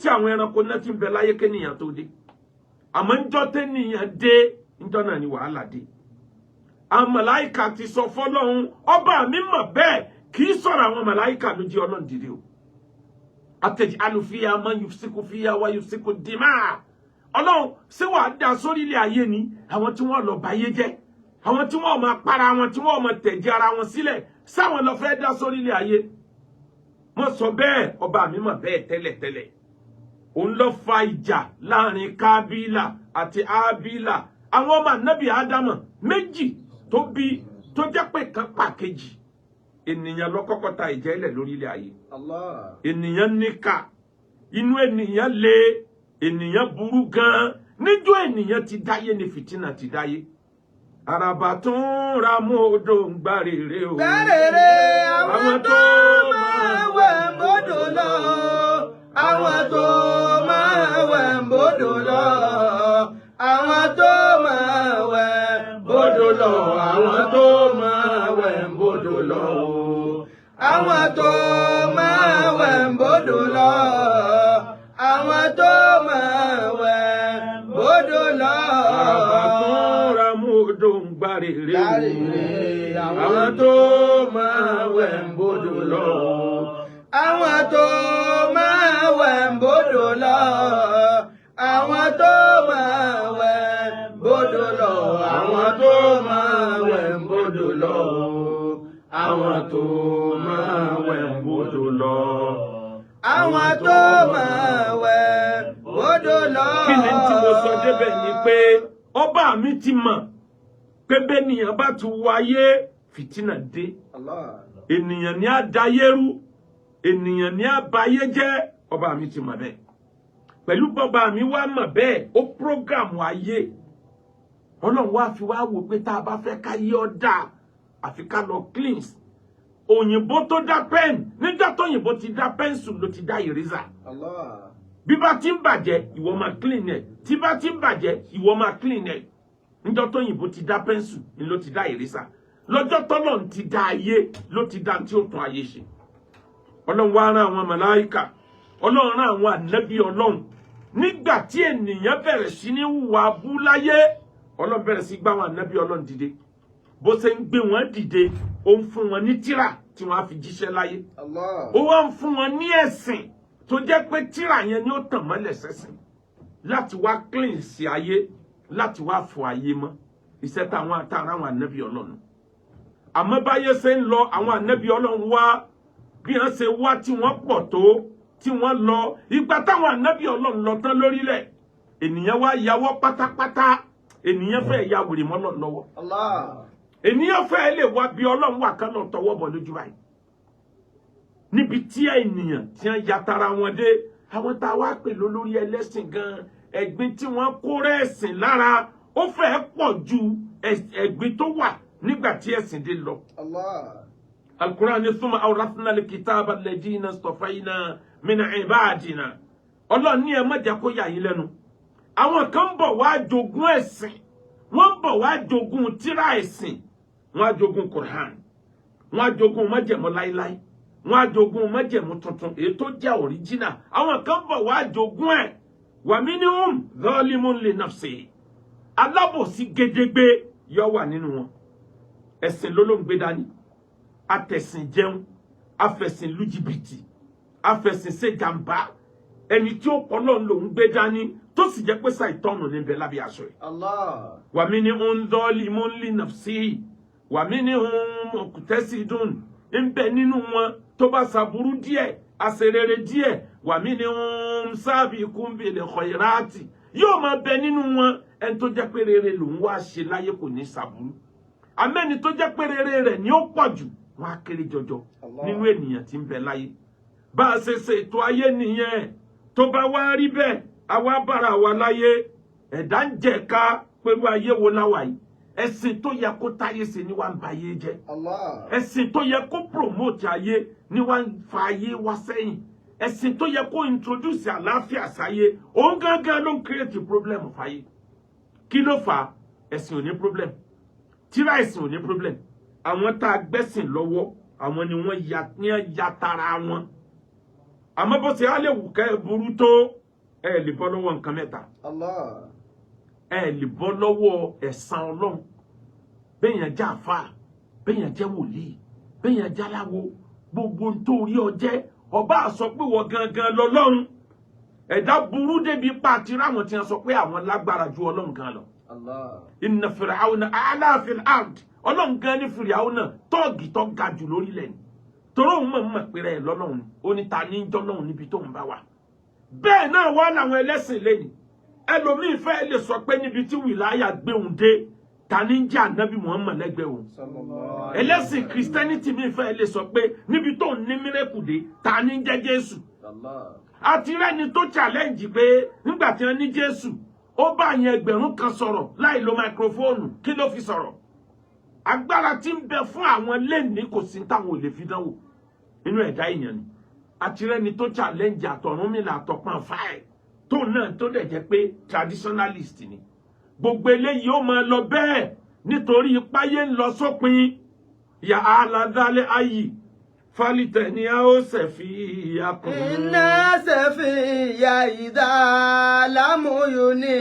Majority àwọn ẹranko náà ti ń bẹ láyé kéèyàn tó dé. Àmọ́ ńjọ́ tẹ́nìyàn dé, ńjọ́ náà ni wàhálà dé. Àwọn màláìka ti sọ fọ́lọ́hun, ọba mi mọ̀ bẹ́ẹ̀. Kì í sọ̀rọ̀ àwọn màláìka ló jí Ọlọ́run dìde o. أتجعل فيها من يفسد فيها ويسفك الدماء. Ọlọ́run, ṣé wàá dá sórí ilé ayé ni àwọn tí wọ́n lọ báyé jẹ́, àwọn tí wọ́n máa para wọn, tí wọ́n máa tẹ̀jẹ̀ ara wọn sílẹ̀, sáwọn lọ fẹ́ dá sórí ilé ayé? Wọ́n sọ bẹ́ẹ̀, ọba mi mọ̀ bẹ́ẹ̀ tẹ́lẹ̀tẹ́lẹ̀. Òun lọ fa ìjà láàrin Kábílà àti Ábílà, àwọn ọmọ ànábì Ádámà méjì tó bí, tó jẹ́ pé kan pa kejì. Ènìyàn ló kọ́kọ́ ta ìjẹ́ ilẹ̀ lórí ilẹ̀ ayé. Allah. Ènìyàn níkà, inú ènìyàn le, ènìyàn burú gan. Níjọ́ ènìyàn ti dáyé ni fìtínà ti dáyé. Àràbà tún ra mú odò ń gbá rere o. Gbẹ́rẹ̀rẹ̀ àwọn tó máa wẹ̀ ń bọ́dọ̀ lọ. Àwọn tó máa wẹ̀ ń bọ́dọ̀ lọ. Àwọn tó máa wẹ̀ ń bọ́dọ̀ lọ. Àwọn tó máa wẹ̀ ń bọ́dọ̀ lọ. Àwọn tó máa wẹ̀ ń bọ́dọ̀ lọ. Àwọn tó máa wẹ̀ ń bọ́dọ̀ lọ. Àràbà tún ra mú odò ń gbá rere o. Gbárèrè àwọn tó máa wẹ̀ ń bọ́dọ̀ lọ. Àwọn tó máa wẹ̀ ń bọ́dọ̀ lọ. Àwọn tó máa wẹ̀ ń bọ́dọ̀ lọ. Àwọn tó máa wẹ̀ ń bọ́dọ̀ lọ. Àwọn tó máa wẹ̀ ń bọ́dọ̀ lọ. Àwọn tó máa wẹ̀ ń bọ́dọ̀ lọ. Kí ni tí mo sọ débẹ̀ ni pé ọba mi ti mọ̀ pé bẹ́nìyàn bá ti wáyé, fìtínà dé. Allah. Ènìyàn ní á dayérú, ènìyàn ní á bayé jẹ́. Ọba mi ti mọ̀ bẹ́ẹ̀. Pẹ̀lú bọ́ba mi wá mọ̀ bẹ́ẹ̀, ó program ayé. Ọlọ́run wá fi wá wò pé tá a bá fẹ́ káyé ọ dáa, àfi ká lọ cleanse. Òyìnbó tó dá pen, nígbà tóyìnbó ti dá pencil ló ti dá eraser. Allah. Bí bá ti ń bàjẹ́, ìwọ máa clean ẹ̀. Tí bá ti ń bàjẹ́, ìwọ máa clean ẹ̀. Níjọ́ tóyìnbó ti dá pencil ni ló ti dá eraser. Lọ́jọ́ tọ́lọ́run ti dá ayé ló ti dá tí ó tún ayé ṣe. Ọlọ́run wá rán àwọn màláíkà, Ọlọ́run rán àwọn ànábì Ọlọ́run. Nígbà tí ènìyàn bẹ̀rẹ̀ sí ní hùwà abú láyé, Ọlọ́run bẹ̀rẹ̀ sí gbá àwọn ànábì Ọlọ́run dìde. Bó ṣe ń gbé wọn dìde, ó ń fún wọn ní tírà tí wọ́n á fi jíṣẹ́ láyé. Allah. Ó wá ń fún wọn ní ẹ̀sìn tó jẹ́ pé tírà yẹn ni ó tàn mọ́lẹ̀ sẹ́sìn láti wá cleanse ayé, láti wá fọ ayé mọ́. Iṣẹ́ táwọn àtàrà àwọn ànábì Ọlọ́run. Àmọ́ báyé ṣe ń lọ, àwọn ànábì Ọlọ́run wá, bí wọ́n ṣe wá tí wọ́n pọ̀ tó tí wọ́n lọ. Ìgbà táwọn ànábì Ọlọ́run lọ tán lórílẹ̀, ènìyàn wá yàwọ́ pátápátá. Ènìyàn fẹ́ ya wèrè mọ́ Ọlọ́run lọ́wọ́. Allah. Ènìyàn fẹ́ lè wá bí Ọlọ́run wà kán lọ tọwọ́ bọ̀ lójú báyìí, níbi tí ènìyàn tí wọ́n ya tara wọn dé. Àwọn tá a wá pè lólórí ẹlẹ́sìn gan, ẹ̀gbin tí wọ́n kó rẹ́ẹ̀sìn lára, ó fẹ́ pọ̀ ju ẹ̀gbin tó wà nígbà tí ẹ̀sìn dé lọ. Allah. Al-Qur'an ní ثم أورثنا الكتاب الذين اصطفينا من عبادنا. Ọlọ́run ní ẹ má jẹ́ kó yà yín lẹ́nu. Àwọn kan ń bọ̀ wá jogún ẹ̀sìn, wọ́n ń bọ̀ wá jogún tírà ẹ̀sìn, wọ́n á jogún Qur'an, wọ́n á jogún májẹ̀mú láíláí, wọ́n á jogún májẹ̀mú tuntun èyí tó jẹ́ original. Àwọn kan bọ̀ wá jogún ẹ̀. ومنهم ظالم لنفسه. Alábòsí gédégbé yọ wà nínú wọn. Ẹ̀sìn ló ló ń gbé dání, atẹ̀sìn jẹun, afẹ̀sìn lu jìbìtì, afẹ̀sìn ṣe jàǹbá. Ẹni tí ó pọ̀ lọ́n lòún gbé dání, tó sì jẹ́ pé ṣàìtọ́nù níbẹ̀ lábẹ́ aṣọ ẹ̀. Allah. ومنهم ظالم لنفسه ومنهم مقتصد. Ń bẹ nínú wọn tó bá ṣàbúrú díẹ̀, àṣerere díẹ̀. ومنهم سابق بالخيرات. Yóò máa bẹ nínú wọn ẹni tó jẹ́ pé rere lòún wá ṣe láyé, kò ní ṣàbúrú. Àmẹ́ni tó jẹ́ pé rere rẹ̀ ni ó pọ̀ jù, wọn á kéré jọjọ Allah. nínú ènìyàn tí ń bẹ láyé. Bá a ṣe ṣètò ayé nìyẹn. Tó bá wá rí bẹ́ẹ̀, àwa bára wa láyé, ẹ̀dá ń jẹ̀ka pẹ̀lú ayé wo láwà yìí. Ẹ̀sìn tó yẹ kó táyé ṣe ni wà ń ba ayé jẹ́. Allah. Ẹ̀sìn tó yẹ kó promote ayé ni wà ń fa ayé wá sẹ́yìn. Ẹ̀sìn tó yẹ kó introduce àlàáfíà sáyé, òun gángan ló ń create problem fáyé. Kí ló fà á? Ẹ̀sìn ò ní problem, tíra ẹ̀sìn ò ní problem. Àwọn tá a gbẹ́sìn lọ́wọ́, àwọn ni wọ́n ya ní ya tara wọn. Àmọ́ bó ṣe á lè wù kẹ́ ẹ burú tó, ẹ lè bọ́ lọ́wọ́ nǹkan mẹ́ta. Allah. Ẹ lè bọ́ lọ́wọ́ ẹ̀san Ọlọ́run. Bẹ́yàn jẹ́ àfáà, bẹ́yàn jẹ́ wòlíì, bẹ́yàn jẹ́ aláwo, gbogbo ń tó rí ọ jẹ́, ọba sọ pé wọ́n gangan lọ́lọ́run. Ẹ̀dá burú débi pa àti ráwọn tí wọ́n sọ pé àwọn lágbára ju Ọlọ́run gan lọ. Allah. Inna Fir'auna a'la fil ard. Ọlọ́run gan ní Fir'auna tọ́ọ̀gì tó ga jù lórílẹ̀ ni, torí òun mọ̀ mọ̀ pé rẹ̀ lọ́lọ́run ni. Ó ní ta ní jọ́lọ́run níbi tóun bá wà. Bẹ́ẹ̀ náà wá làwọn ẹlẹ́sìn lẹ́yìn. Ẹlòmíín fẹ́ lè sọ pé níbi tí wìláyà gbé òun dé, ta ní jẹ́ Ànábì Muhammad lẹ́gbẹ̀ẹ́ òun? Sallallahu alayhi. Ẹlẹ́sìn Christianity mi fẹ́ lè sọ pé níbi tó ń ní miracle dé, ta ní jẹ́ Jésù? Allah. Àti rẹ́ni tó challenge pé nígbà tí wọ́n ní Jésù ó bá yẹn 1,000 sọ̀rọ̀ láì lo microphone, kí ló fi sọ̀rọ̀? Agbára tí ń bẹ fún àwọn lẹ́ni kò sí táwọn ò lè fi dánwò nínú ẹ̀dá èèyàn ni. Àti rẹ́ni tó challenge àtọ̀rúnmìlà àtọ̀pọ̀n fáì tó náà tó dẹ̀ jẹ́ pé traditionalist ni. Gbogbo eléyìí ó máa lọ bẹ́ẹ̀ nítorí ipáyé ń lọ sópin. Yà á ládàlẹ́ ayì fálítẹ̀ ni a ó ṣẹ̀ fi ìyá kùn. Iná sẹ́fìyà ìdá lámúyú ní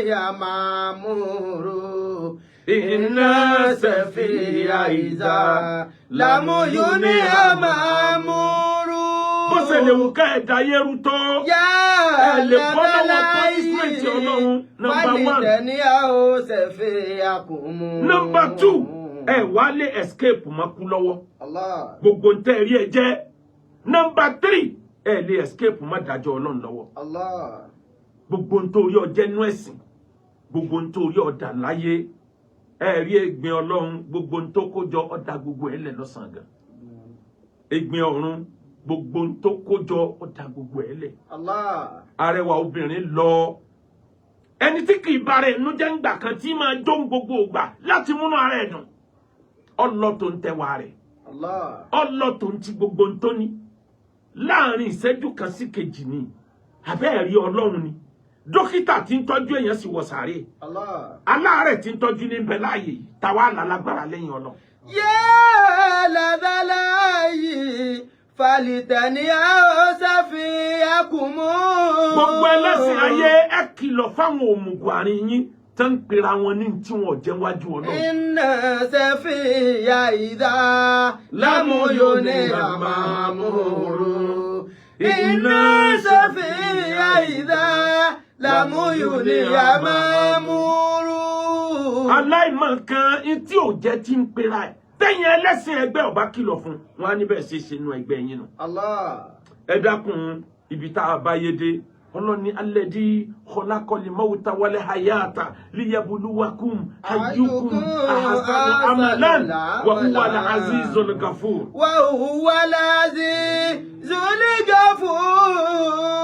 àmàmúrò. Iná sẹ́fìyà ìdá lámúyú ní àmàmúrò. Bó ṣe lè wù ká ẹ̀dá yẹ́rù tó, Yá ẹ lè bọ́ lọ́wọ́ punishment Ọlọ́run. Number one. Fálítẹ̀ ní a ó sẹ́fìyà kùn mú. Number two, ẹ wá lè escape mọ́ kú lọ́wọ́. Allah. Gbogbo ń tẹ́ rí ẹ jẹ́. Number three, ẹ lè escape mọ́ dájọ́ Ọlọ́run lọ́wọ́. Allah. Gbogbo ń tó rí ọ jẹ́ nú ẹ̀sìn, gbogbo ń tó rí ọ̀dà láyé, ẹ rí ẹ̀gbin Ọlọ́run, gbogbo ń tó kójọ ọ̀dà gbogbo ẹ̀ lẹ̀ lọ́sàn-án gan. Ẹ̀gbin ọ̀run, gbogbo ń tó kójọ ọ̀dà gbogbo ẹ̀ lẹ̀. Allah. Arẹwà obìnrin lọ, ẹni tí kì í bára ẹnu jẹ́ ńgbà kan tí máa jó ń gbogbo ògbà láti múnú ara ẹ̀ dùn, ọlọ tó ń tẹwà rẹ̀. Allah. Ọlọ tó ń ti gbogbo ń tó ní láàrin ìṣẹ́jú kan sí kejì ni. Àbẹ́ẹ̀rí Ọlọ́run ni. Dókítà tí ń tọ́jú èèyàn sì wọ sàárè. Allah. Aláàárẹ̀ tí ń tọ́jú ní bẹ láàyè yìí. Táwa lálágbára lẹ́yìn Ọlọ́run? Yá ládàláyì fàlìtẹ̀ní a ó ṣàfihàn kùn mú. Gbogbo ẹlẹ́sìn ayé, ẹ kìlọ̀ fáwọn òmùgọ̀ àárín yín tó ń pera wọn ní tí wọn ò jẹ́ wájú Ọlọ́run. Iná sẹ́fìyà ìdá lámúyò ní àmàmúrò. Iná sẹ́fìyà ìdá lámúyò ní àmàmúrò. Aláìmọ̀kan tí ò jẹ́ tí ń pera ẹ̀ tẹ́yìn ẹlẹ́sìn ẹgbẹ́ ọba kìlọ̀ fún wọn á níbẹ̀ ṣe ṣe inú ẹgbẹ́ yín nù. Allah. Ẹ dákun, ibi tá a bá yé dé, Ọlọ́ni alladhi khalaqal mawta wal hayata liyabluwakum ayyukum ahsanu amalan wa huwa al-azizul ghafur. Wa huwa al-azizul ghafur.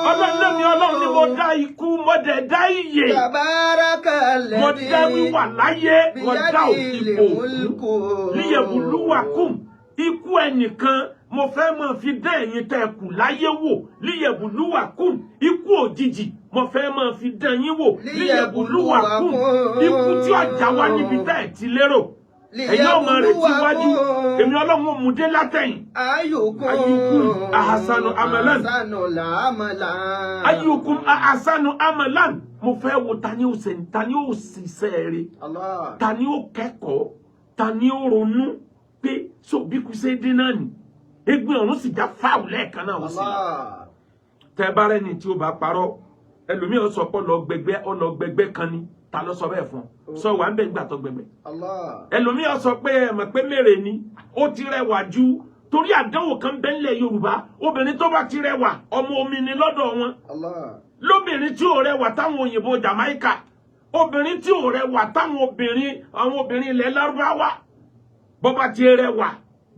Ọlọ́run ní Ọlọ́run ni mo dá ikú, mo dẹ̀ dá ìyè. Tabaraka Mo alladhi dá wíwà láyé, mo dá biyadihil òkìkò mulku. Liyabluwakum, ikú ẹnìkan mo fẹ́ máa fi dán ẹ̀yin tẹ́ ẹ kù láyé wò. Liyabluwakum, ikú òjijì mo fẹ́ máa fi dán yín wò. Liyabluwakum, ikú tí ọjà wá níbi tẹ́ ẹ ti lérò, ẹ̀yin ọmọ rẹ̀ ti wájú, èmi Ọlọ́run ò mú dé látẹ̀yìn. Ayyukum Ayyukum ahsanu amalan. Ahsanu amalan. Ayyukum ahsanu amalan, mo fẹ́ wo ta ni ó ṣe, ta ni ó ṣiṣẹ́ rẹ̀, Allah. ta ni ó kẹ́kọ̀ọ́, ta ni ó ronú pé so bí kú ṣe dín náà ni. Egbin ọ̀run sì já fáwù lẹ́ẹ̀kan náà, ó sì lọ. Allah. Tẹ bá rẹni tí ó bá parọ́, ẹlòmíràn sọ pé ọlọ gbẹgbẹ, ọlọ gbẹgbẹ kan ni. Ta ló sọ bẹ́ẹ̀ fún ọ? Sọ wà ń bẹ gbà tó gbẹgbẹ. Allah. Ẹlòmíràn sọ pé ẹ mọ̀ pé mèrè ni, ó ti rẹwà ju, torí àdánwò kan bẹ́ńlẹ̀ Yorùbá, obìnrin tó bá ti rẹwà, ọmọ omi ni lọ́dọ̀ wọn. Allah. Lóbìnrin tí ò rẹwà táwọn òyìnbó Jamaica, obìnrin tí ò rẹwà táwọn obìnrin, àwọn obìnrin ilẹ̀ Lárúbáwá, bó bá ti rẹwà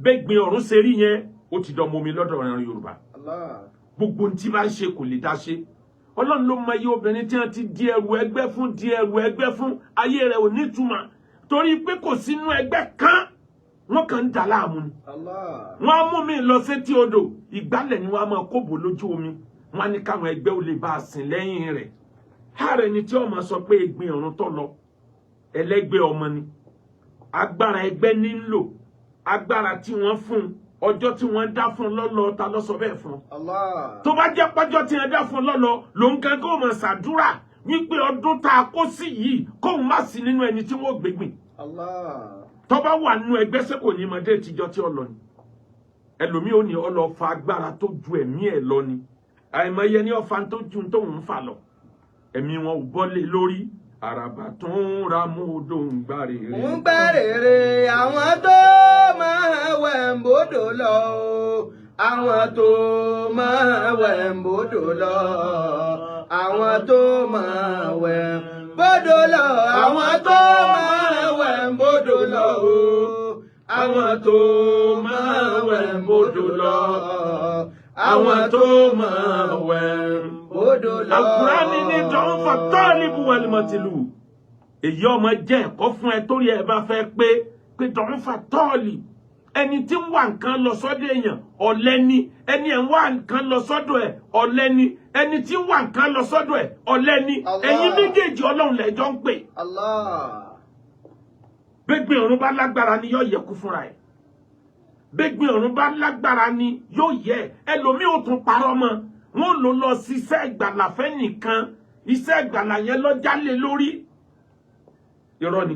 bẹ́gbin ọ̀run ṣe rí yẹn, ó ti dánmọ́ omi lọ́dọ̀ ọ̀run Yorùbá. Allah. Gbogbo ohun tí bá ń ṣe kò lè dá ṣe. Ọlọ́run ló mọ iye obìnrin tí wọ́n ti di ẹrù ẹgbẹ́ fún, di ẹrù ẹgbẹ́ fún, ayé rẹ̀ ò nítumọ̀ torí pé kò sínú ẹgbẹ́ kan, wọ́n kàn ń dà láàmú ni. Allah. Wọ́n á mú mi lọ sétí odò, ìgbálẹ̀ ni wọ́n á máa kóbò lójú omi. Wọ́n á ní káwọn ẹgbẹ́ ò lè bá a sìn lẹ́yìn rẹ̀. Ààrẹ ni tí ọmọ sọ pé egbin ọ̀run tó lọ, ẹlẹ́gbẹ́ ọmọ ni, agbára ẹgbẹ́ ní ń lò, agbára tí wọ́n fún un. Ọjọ́ tí wọ́n dá fún lọ́lọ́, ta ló sọ bẹ́ẹ̀ fún ọ? Allah. Tó bá jẹ́ pọ́jọ́ tí wọ́n dá fún lọ́lọ́ lòun gangan ó máa ṣàdúrà wípé ọdún tá a kó sí yìí, kóun má sí nínú ẹni tí wọ́n gbégbìn. Allah. Tó bá wà nínú ẹgbẹ́, sẹ́ kò ní mọ dé ìtìjọ́ tí ó lọ ni? Ẹlòmíì ò ní ọlọ́fà agbára tó ju ẹ̀mí ẹ̀ lọ ni. Àìmọye ní ọfà tó ju tóun ń fà lọ, ẹ̀mí wọn ò bọ́lé lórí. Àràbà tó ń ra mú odò ń gbà rèrè. Ń gbẹ́ rere àwọn tó máa wẹ̀ ń bódò lọ o. Àwọn tó máa wẹ̀ ń bódò lọ. Àwọn tó máa wẹ̀ ń bódò lọ. Àwọn tó máa wẹ̀ ń bódò lọ o. Àwọn tó máa wẹ̀ ń bódò lọ. Àwọn tó máa wẹ̀ ń bódò lọ. Àkùránì ní ضعف الطالب والمطلوب. Èyí ọmọ jẹ́ ẹ̀kọ́ fún ẹ torí ẹ bá fẹ́ pé ضعف الطالب, ẹni tí ń wá nǹkan lọ sọ́dọ̀ èèyàn, ọ̀lẹ ni. Ẹni ẹ̀ ń wá nǹkan lọ sọ́dọ̀ ẹ̀, ọ̀lẹ ni. Ẹni tí ń wá nǹkan lọ sọ́dọ̀ ẹ̀, ọ̀lẹ ni. Allah. Ẹ̀yin méjèèjì, Ọlọ́run lẹ́jọ́ ń pè. Allah. Gbégbé ọ̀run bá lágbára ni, yóò yẹ kú fúnra ẹ̀. Gbégbé ọ̀run bá lágbára ni, yóò yẹ. Ẹlòmíì ò tún parọ́ mọ́ wọn, ló lọ ṣiṣẹ́ ìgbàlà fẹ́ nìkan, iṣẹ́ ìgbàlà yẹn lọ jálè lórí. Irọ́ ni.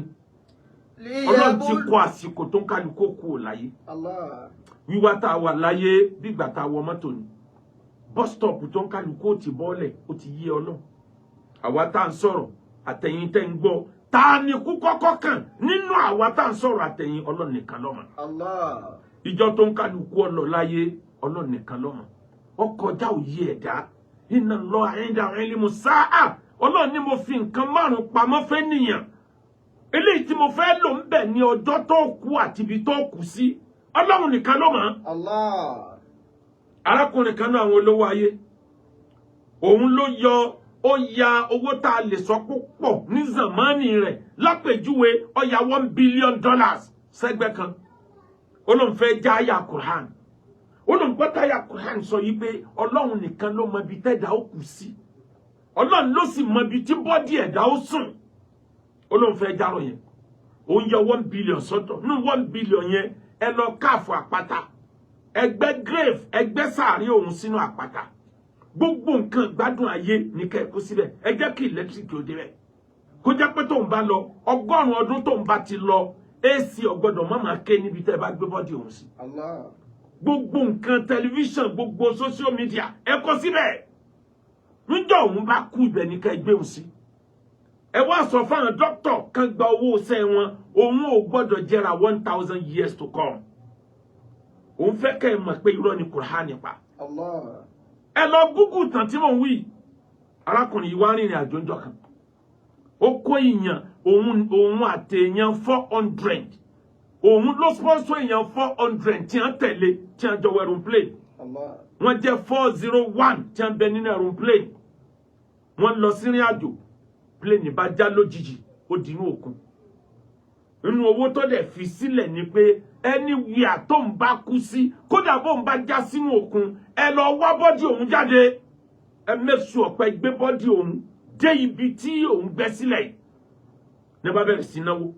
Ọlọ́run ti kọ àsìkò tó ń kálukú kú ò láyé. Allah. Wíwá tá a wà láyé, bígbà tá a wọ mọ́tò ni, bus stop tó ń kálukú ó ti bọ́ọ̀lẹ̀, ó ti yé Ọlọ́run. Àwa tá à ń sọ̀rọ̀ àtẹ̀yìn tẹ́ ń gbọ́, ta ni kú kọ́kọ́ kàn nínú àwa tá à ń sọ̀rọ̀ àtẹ̀yìn? Ọlọ́run nìkan ló mọ̀. Allah. Ìjọ tó ń kálukú ọlọ láyé, Ọlọ́run nìkan ló mọ̀. Ó kọjá òye ẹ̀dá. إن الله عنده علم الساعة. Ọlọ́run ní mo fi nǹkan márùn pamọ́ fẹ́ nìyàn. Eléyìí tí mo fẹ́ lò ń bẹ̀ ní ọjọ́ tó kú àti ibi tó kú sí, Ọlọ́run nìkan ló mọ̀. Allah. Arákùnrin kan náà, àwọn olówó ayé, òun ló yọ, ó ya owó tá a lè sọ púpọ̀ ní zamani rẹ̀. Lápèjúwe, ó ya $1 billion sẹ́gbẹ́ kan. Ó lóun fẹ́ já àyà Quran. Ó lóun gbọ́ táyà Quran sọ yìí pé Ọlọ́run nìkan ló mọ ibi tẹ́dá ó kù sí, Ọlọ́run ló sì mọ ibi tí body ẹ̀dá ó sùn. Ó lóun fẹ́ járọ̀ yẹn. Òun yọ 1 billion sọ́tọ̀. Nínú 1 billion yẹn, ẹ lọ káàfù àpáta, ẹgbẹ́ grave, ẹgbẹ́ sàárè òun sínú àpáta. Gbogbo nǹkan gbádùn ayé ní kẹ́ ẹ kó síbẹ̀. Ẹ jẹ́ kí electric ó débẹ̀, kó jẹ́ pé tóun bá lọ, 100 ọdún tóun bá ti lọ, AC ọgbọ́dọ̀ má máa ké níbi tẹ́ ẹ bá gbé body òun sí. Allah. Gbogbo nǹkan, tẹlifíṣàn, gbogbo social media, ẹ kó síbẹ̀. Níjọ́ òun bá kú, ibẹ̀ ní ká ẹ gbé òun sí. Ẹ wá sọ fáwọn dókítà kan gba owó iṣẹ́ wọn. Òun ò gbọ́dọ̀ jẹrà 1,000 years to come. Òun fẹ́ kẹ́ ẹ mọ̀ pé irọ́ ni Kùránì pa. Allah. Ẹ lọ Google tán tí mò ń wí. Arákùnrin yìí wá rìnrìn àjò ńjọ́ kan. Ó kó èèyàn, òun àti èèyàn 400. Òun ló sponsor èèyàn 400 tí wọ́n tẹ̀lé, tí wọ́n jọ wọ aeroplane. Allah. Wọ́n jẹ́ 401 tí wọ́n bẹ nínú aeroplane. Wọ́n lọ sí ìrìn àjò. Plane bá já lójijì, ó di inú òkun. Inú owó tó dẹ̀ fi sílẹ̀ ni pé anywhere tó ń bá kú sí, kódà bó ń bá já sínú òkun, ẹ lọ wá body òun jáde. Ẹ make sure pé gbé body òun dé ibi tí òun gbẹ́ sílẹ̀ yìí. Ní bá bẹ̀rẹ̀ sí náwó,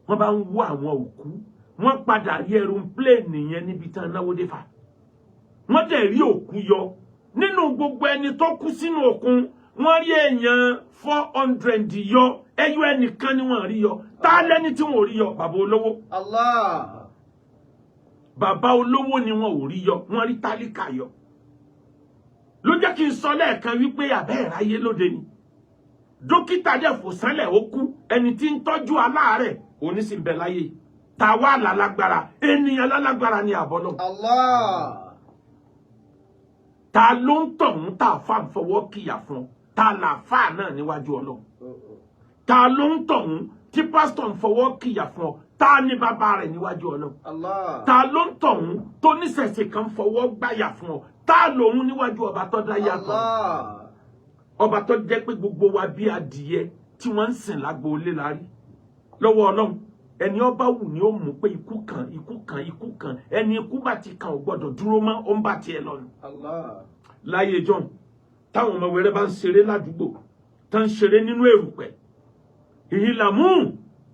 wọ́n bá ń wá àwọn òkú. Wọ́n padà rí aeroplane yẹn níbi tí wọ́n náwó dé fà. Wọ́n dẹ̀ rí òkú yọ nínú gbogbo ẹni tó kú sínú òkun. Wọ́n rí èèyàn 400 yọ, ẹyọ ẹnìkan ni wọ́n rí yọ. Tá lẹ́ni tí wọ́n ò rí yọ? Bàbá olówó. Allah. Bàbá olówó ni wọn ò rí yọ, wọ́n rí tálíkà yọ. Ló jẹ́ kí n sọ lẹ́ẹ̀kan wípé àbẹ́ ìráyé lóde ni. Dókítà dẹ̀ fò sánlẹ̀, ó kú. Ẹni tí ń tọ́jú aláàárẹ̀ òní sì ń bẹ láyé. Ta wá lálágbára? Ènìyàn lálágbára ni àbọ̀lọ́? Allah. Ta ló ń tọ̀hún tá a fà ń fọwọ́ kíyà fún ọ? Ta là fà náà níwájú Ọlọ́run? Ta ló ń tọ̀hún tí pásítọ̀ ń fọwọ́ kíyà fún ọ? Ta ní bàbá rẹ̀ níwájú Ọlọ́run? Allah. Ta ló ń tọ̀hún tó níṣẹ̀ṣe kan fọwọ́ gbáyà fún ọ? Ta lòun níwájú ọba tó dá yàtọ̀? Allah. Ọba tó jẹ́ pé gbogbo wa bí adìyẹ tí wọ́n ń sìn lágboolé la rí lọ́wọ́ Ọlọ́run. Ẹni ọba wù ní ó mú pé ikú kan, ikú kan, ikú kan. Ẹni ikú bá ti kan ò gbọ́dọ̀ dúró mọ́, ó ń bá tiẹ̀ lọ nù. Allah. Láyé john, táwọn ọmọ wẹrẹ bá ń ṣeré ládùúgbò, tá ń ṣeré nínú èrùpẹ̀, اعلموا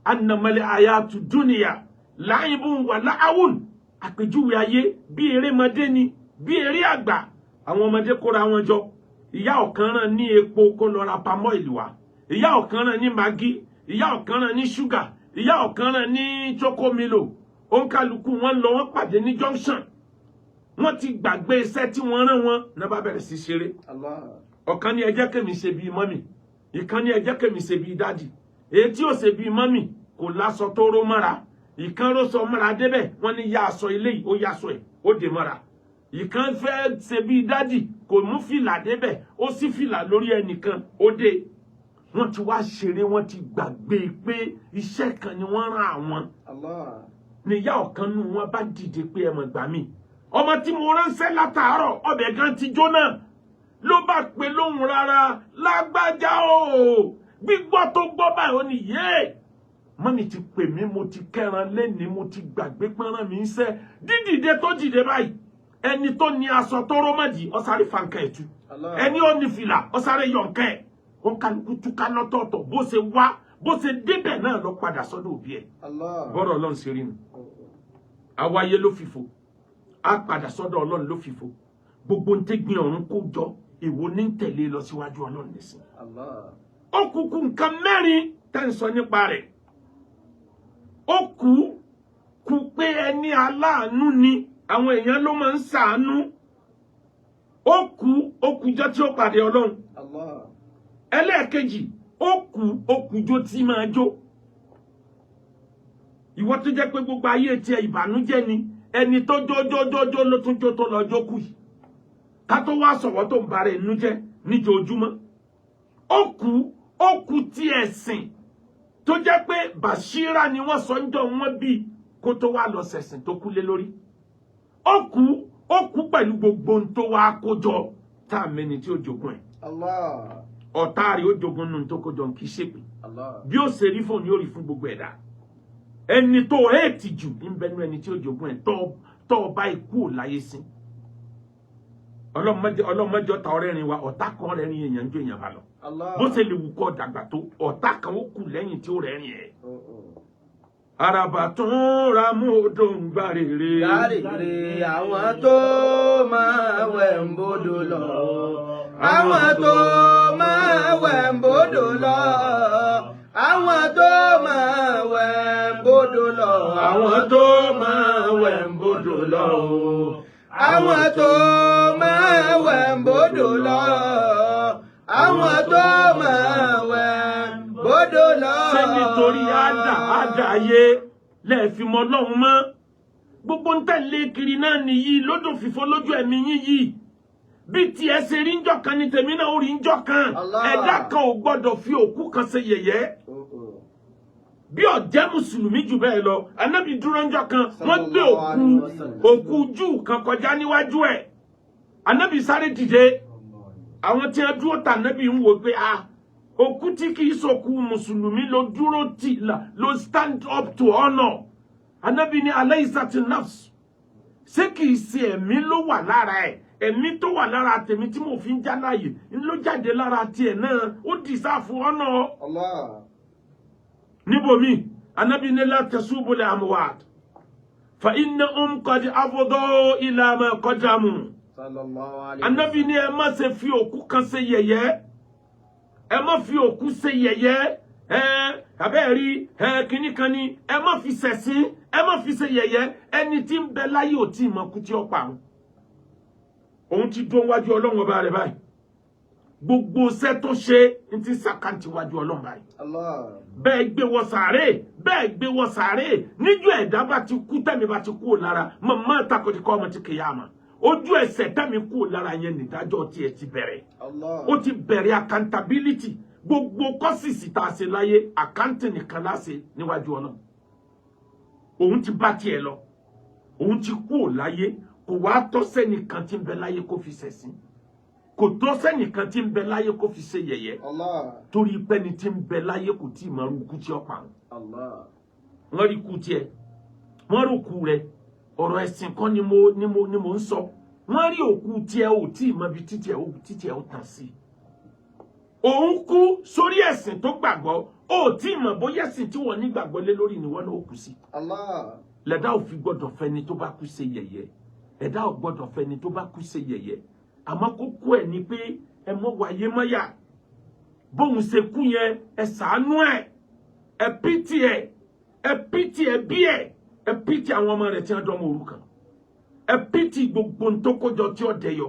أنما الحياة الدنيا لعب ولهو. Àpèjúwe ayé bí erémọdé ni, bí eré àgbà. Àwọn ọmọdé kóra wọn jọ, ìyá ọ̀kan rán ní epo kó lọ ra palm oil wá, ìyá ọ̀kan rán ní Maggi, ìyá ọ̀kan rán ní ṣúgà, ìyá ọ̀kan rán ní chokomilo. Òǹkàlùkù wọn lọ, wọn pàdé ní junction. Wọ́n ti gbàgbé iṣẹ́ tí wọ́n rán wọn náà, bá bẹ̀rẹ̀ sí ṣeré. Allah. Ọ̀kan ní, "Ẹ jẹ́ kémi ṣe bíi mummy." Ìkan ní, "Ẹ jẹ́ kémi ṣe bíi daddy." Èyí tí ó ṣe bíi mummy kò láṣọ tó ró mọ́ra. Ìkan ló sọ mọ́ra débẹ̀, wọ́n ní yá aṣọ ilé yìí, ó yá aṣọ ẹ̀, ó dè mọ́ra. Ìkan fẹ́ ṣe bíi daddy, kò mú fìlà débẹ̀, ó sì fìlà lórí ẹnìkan, ó dé. Wọ́n ti wá ṣeré, wọ́n ti gbàgbé pé iṣẹ́ kan ni wọ́n rán àwọn. Allah. Níyà ọ̀kan nù wọn bá dìde pé, "Ẹ mọ̀ gbà mí, ọmọ tí mo ránṣẹ́ látàárọ̀, ọbẹ̀ gan ti jóná." Ló bá pe lóhùn rárá, "Lágbájá o." Gbígbọ́ tó gbọ́ báyìí, ó ní, "Yéè, mummy ti pè mí, mo ti kẹ́ran lẹ́ni, mo ti gbàgbé pẹ́ràn mi ń sẹ́." Dídìde tó dìde báyìí, ẹni tó ní aṣọ tó rómọdì, ó sáré fanka ẹ̀tú. Allah. Ẹni ó ní fìlà, ó sáré yọ nǹkan ẹ̀. Ó ń kálukú túká lọ́tọ̀ọ̀tọ̀. Bó ṣe wá, bó ṣe débẹ̀ náà lọ padà sọ́dọ̀ òbí ẹ̀. Allah. Bọ́rọ̀ Ọlọ́run ṣe rí nu. Àwáyé ló fìfo, á padà sọ́dọ̀ Ọlọ́run ló fìfo. Gbogbo ń tẹ́gbìn ọ̀run kó jọ, èwo ní ń tẹ̀lé lọ síwájú Ọlọ́run nísìn? Allah. Ó kúkú nǹkan mẹ́rin tẹ́ ń sọ nípa rẹ̀. Ó kú kú pé ẹni aláàánú ni, àwọn èèyàn ló máa ń ṣàánú. Ó kú, ó kújọ́ tí ó pàdé Ọlọ́run. Allah. Ẹlẹ́ẹ̀kejì, ó kú, ó kújó tí máa jó. Ìwọ tó jẹ́ pé gbogbo ayé tiẹ̀ ìbànújẹ́ ni, ẹni tó jó jó jó jó ló tún jó tó lọ jó kù yìí, ká tó wá sọ̀wọ́ tó ń bara ẹnu jẹ́ níjoojúmọ́. Ó kú, ó kú tí ẹ̀sìn tó jẹ́ pé Bàṣírà ni wọ́n sọ ń jọ wọ́n bí kó tó wá lọ sẹ̀sìn tó kú lé lórí. Ó kú, ó kú pẹ̀lú gbogbo ohun tó wá kó jọ, tá a mẹ́ni tí ó jogún ẹ̀. Allah. Ọ̀tá rẹ̀ ó jogún nù tó kó jọ, kì í ṣèpè. Allah. Bí ó ṣe rí fún ni ó rí fún gbogbo ẹ̀dá. Ẹni tó hate jù ń bẹnu ẹni tí ó jogún ẹ̀ tọ́ ọba ikú ò láyé sí. Ọlọ́mọdé ọ̀tá ọ̀rẹ́ rin wa, ọ̀tá kan rẹ̀ rin èèyàn ju èèyàn bá lọ. Allah. Bó ṣe lè wù kọ́ dàgbà tó, ọ̀tá kan ó kù lẹ́yìn tí ó rẹ̀ rìn ẹ̀. Oh, oh. Àràbà tún ra mú odò ń gbà rèrè. Gàrèrè àwọn tó máa wẹ̀ ń bódò lọ. Àwọn tó máa wẹ̀ ń bódò lọ. Àwọn tó máa wẹ̀ ń bódò lọ. Àwọn tó máa wẹ̀ ń bódò lọ o. Àwọn tó máa wẹ̀ ń bódò lọ. Àwọn tó máa wẹ̀ ń bódò lọ. Ṣé nítorí àdá àdá ayé lẹ́ẹ̀fi mọ Ọlọ́run mọ́? Gbogbo ń tẹ̀lé kiri náà nìyí lódò fìfo lójú ẹ̀mí yín yìí. Bí tiẹ̀ ṣe rí ńjọ́ kan ni tèmi náà ó rí ńjọ́ kan. Allah. Ẹ̀dá kan ò gbọ́dọ̀ fi òkú kan ṣe yẹ̀yẹ́. Oh, oh. Bí ó jẹ́ mùsùlùmí jù bẹ́ẹ̀ lọ, Anábì dúró ńjọ́ kan, wọ́n gbé Sallallahu òkú alaihi wasallam. òkú Júù kan kọjá níwájú ẹ̀. Anábì sáré dìde. Àwọn tí wọ́n dúró tà Anábì ń wò pé, ah, òkú tí kì í sòkú mùsùlùmí ló dúró tì ló stand up to honour. Anábì ní, "Alaysati nafs? Ṣé kìí ṣe ẹ̀mí ló wà lára ẹ̀? Ẹ̀mí tó wà lára tèmi tí mo fi ń já láàyè ló jáde lára tiẹ̀ náà, ó deserve honour." Allah. Níbòmí, Anábì ní, "La tasubul amwat fa innahum qad afdaw ila ma qaddamu." Sallallahu alaihi. Anábì ní, ẹ má ṣe fi òkú kan ṣe yẹ̀yẹ́, ẹ má fi òkú ṣe yẹ̀yẹ́. Ẹ abẹ́ rí ẹ kínní kan ní, ẹ má fi ṣẹ̀sín, ẹ má fi ṣe yẹ̀yẹ́. Ẹni tí ń bẹ láyé ò tí ì mọ kú tí ó pa òun. Òun ti dún wájú Ọlọ́run ọba rẹ̀ báyìí. Gbogbo iṣẹ́ tó ṣe ń ti sàkáǹtì wájú Ọlọ́run báyìí. Allah. Bẹ́ẹ̀ gbé wọ sàárè, bẹ́ẹ̀ gbé wọ sàárè, níjọ́ ẹ̀dá bá ti kú, tẹ̀mí bá ti kú lára, mọ̀mọ́ takọ̀tìkọ́ ọmọ ti kìyàmà, ojú ẹsẹ̀ tẹ̀mí kú lára yẹn nìdájọ́ tiẹ̀ ti bẹ̀rẹ̀. Allah. Ó ti bẹ̀rẹ̀ accountability. Gbogbo courses tá a ṣe láyé, accounting nìkan láṣẹ níwájú Ọlọ́run. Òun ti bá tiẹ̀ lọ, òun ti kú ò láyé. Kò wá tọ́ sẹ́nìkan tí ń bẹ láyé kó fi ṣẹ̀sín, kò tọ́ sẹ́nìkan tí ń bẹ láyé kó fi ṣe yẹ̀yẹ́. Allah. Torí pẹ́ni tí ń bẹ láyé kò tí ì máa rú ikú tí ó pa òun. Allah. Wọ́n rí ikú tiẹ̀, wọ́n rí òkú rẹ̀. Ọ̀rọ̀ ẹ̀sìn kan ni mo ń sọ. Wọ́n rí òkú tiẹ̀, ò tí ì mọ ibi títí ẹ̀ ó tàn sí. Òun kú sórí ẹ̀sìn tó gbàgbọ́, ó tí ì mọ̀ bóyá ẹ̀sìn tí wọ́n nígbàgbọ́ lé lórí ni wọ́n náà ó kú sí. Allah. Lẹ́dá ò fi gbọ́dọ̀ fẹ́ni tó bá kú ṣe yẹ̀yẹ́. Ẹ̀dá ò gbọ́dọ̀ fẹ́ni tó bá kú ṣe yẹ̀yẹ́. Àmọ́ kókó ẹ̀ ni pé ẹ mọ́ wáyé mọ́yà. Bóun ṣe kú yẹn, ẹ ṣàánú ẹ̀, ẹ pity ẹ̀, ẹ pity ẹ bí ẹ̀, ẹ pity àwọn ọmọ rẹ̀ tí wọ́n dánmọ̀ òrukàn, ẹ pity gbogbo tó kójọ tí ó dẹyọ,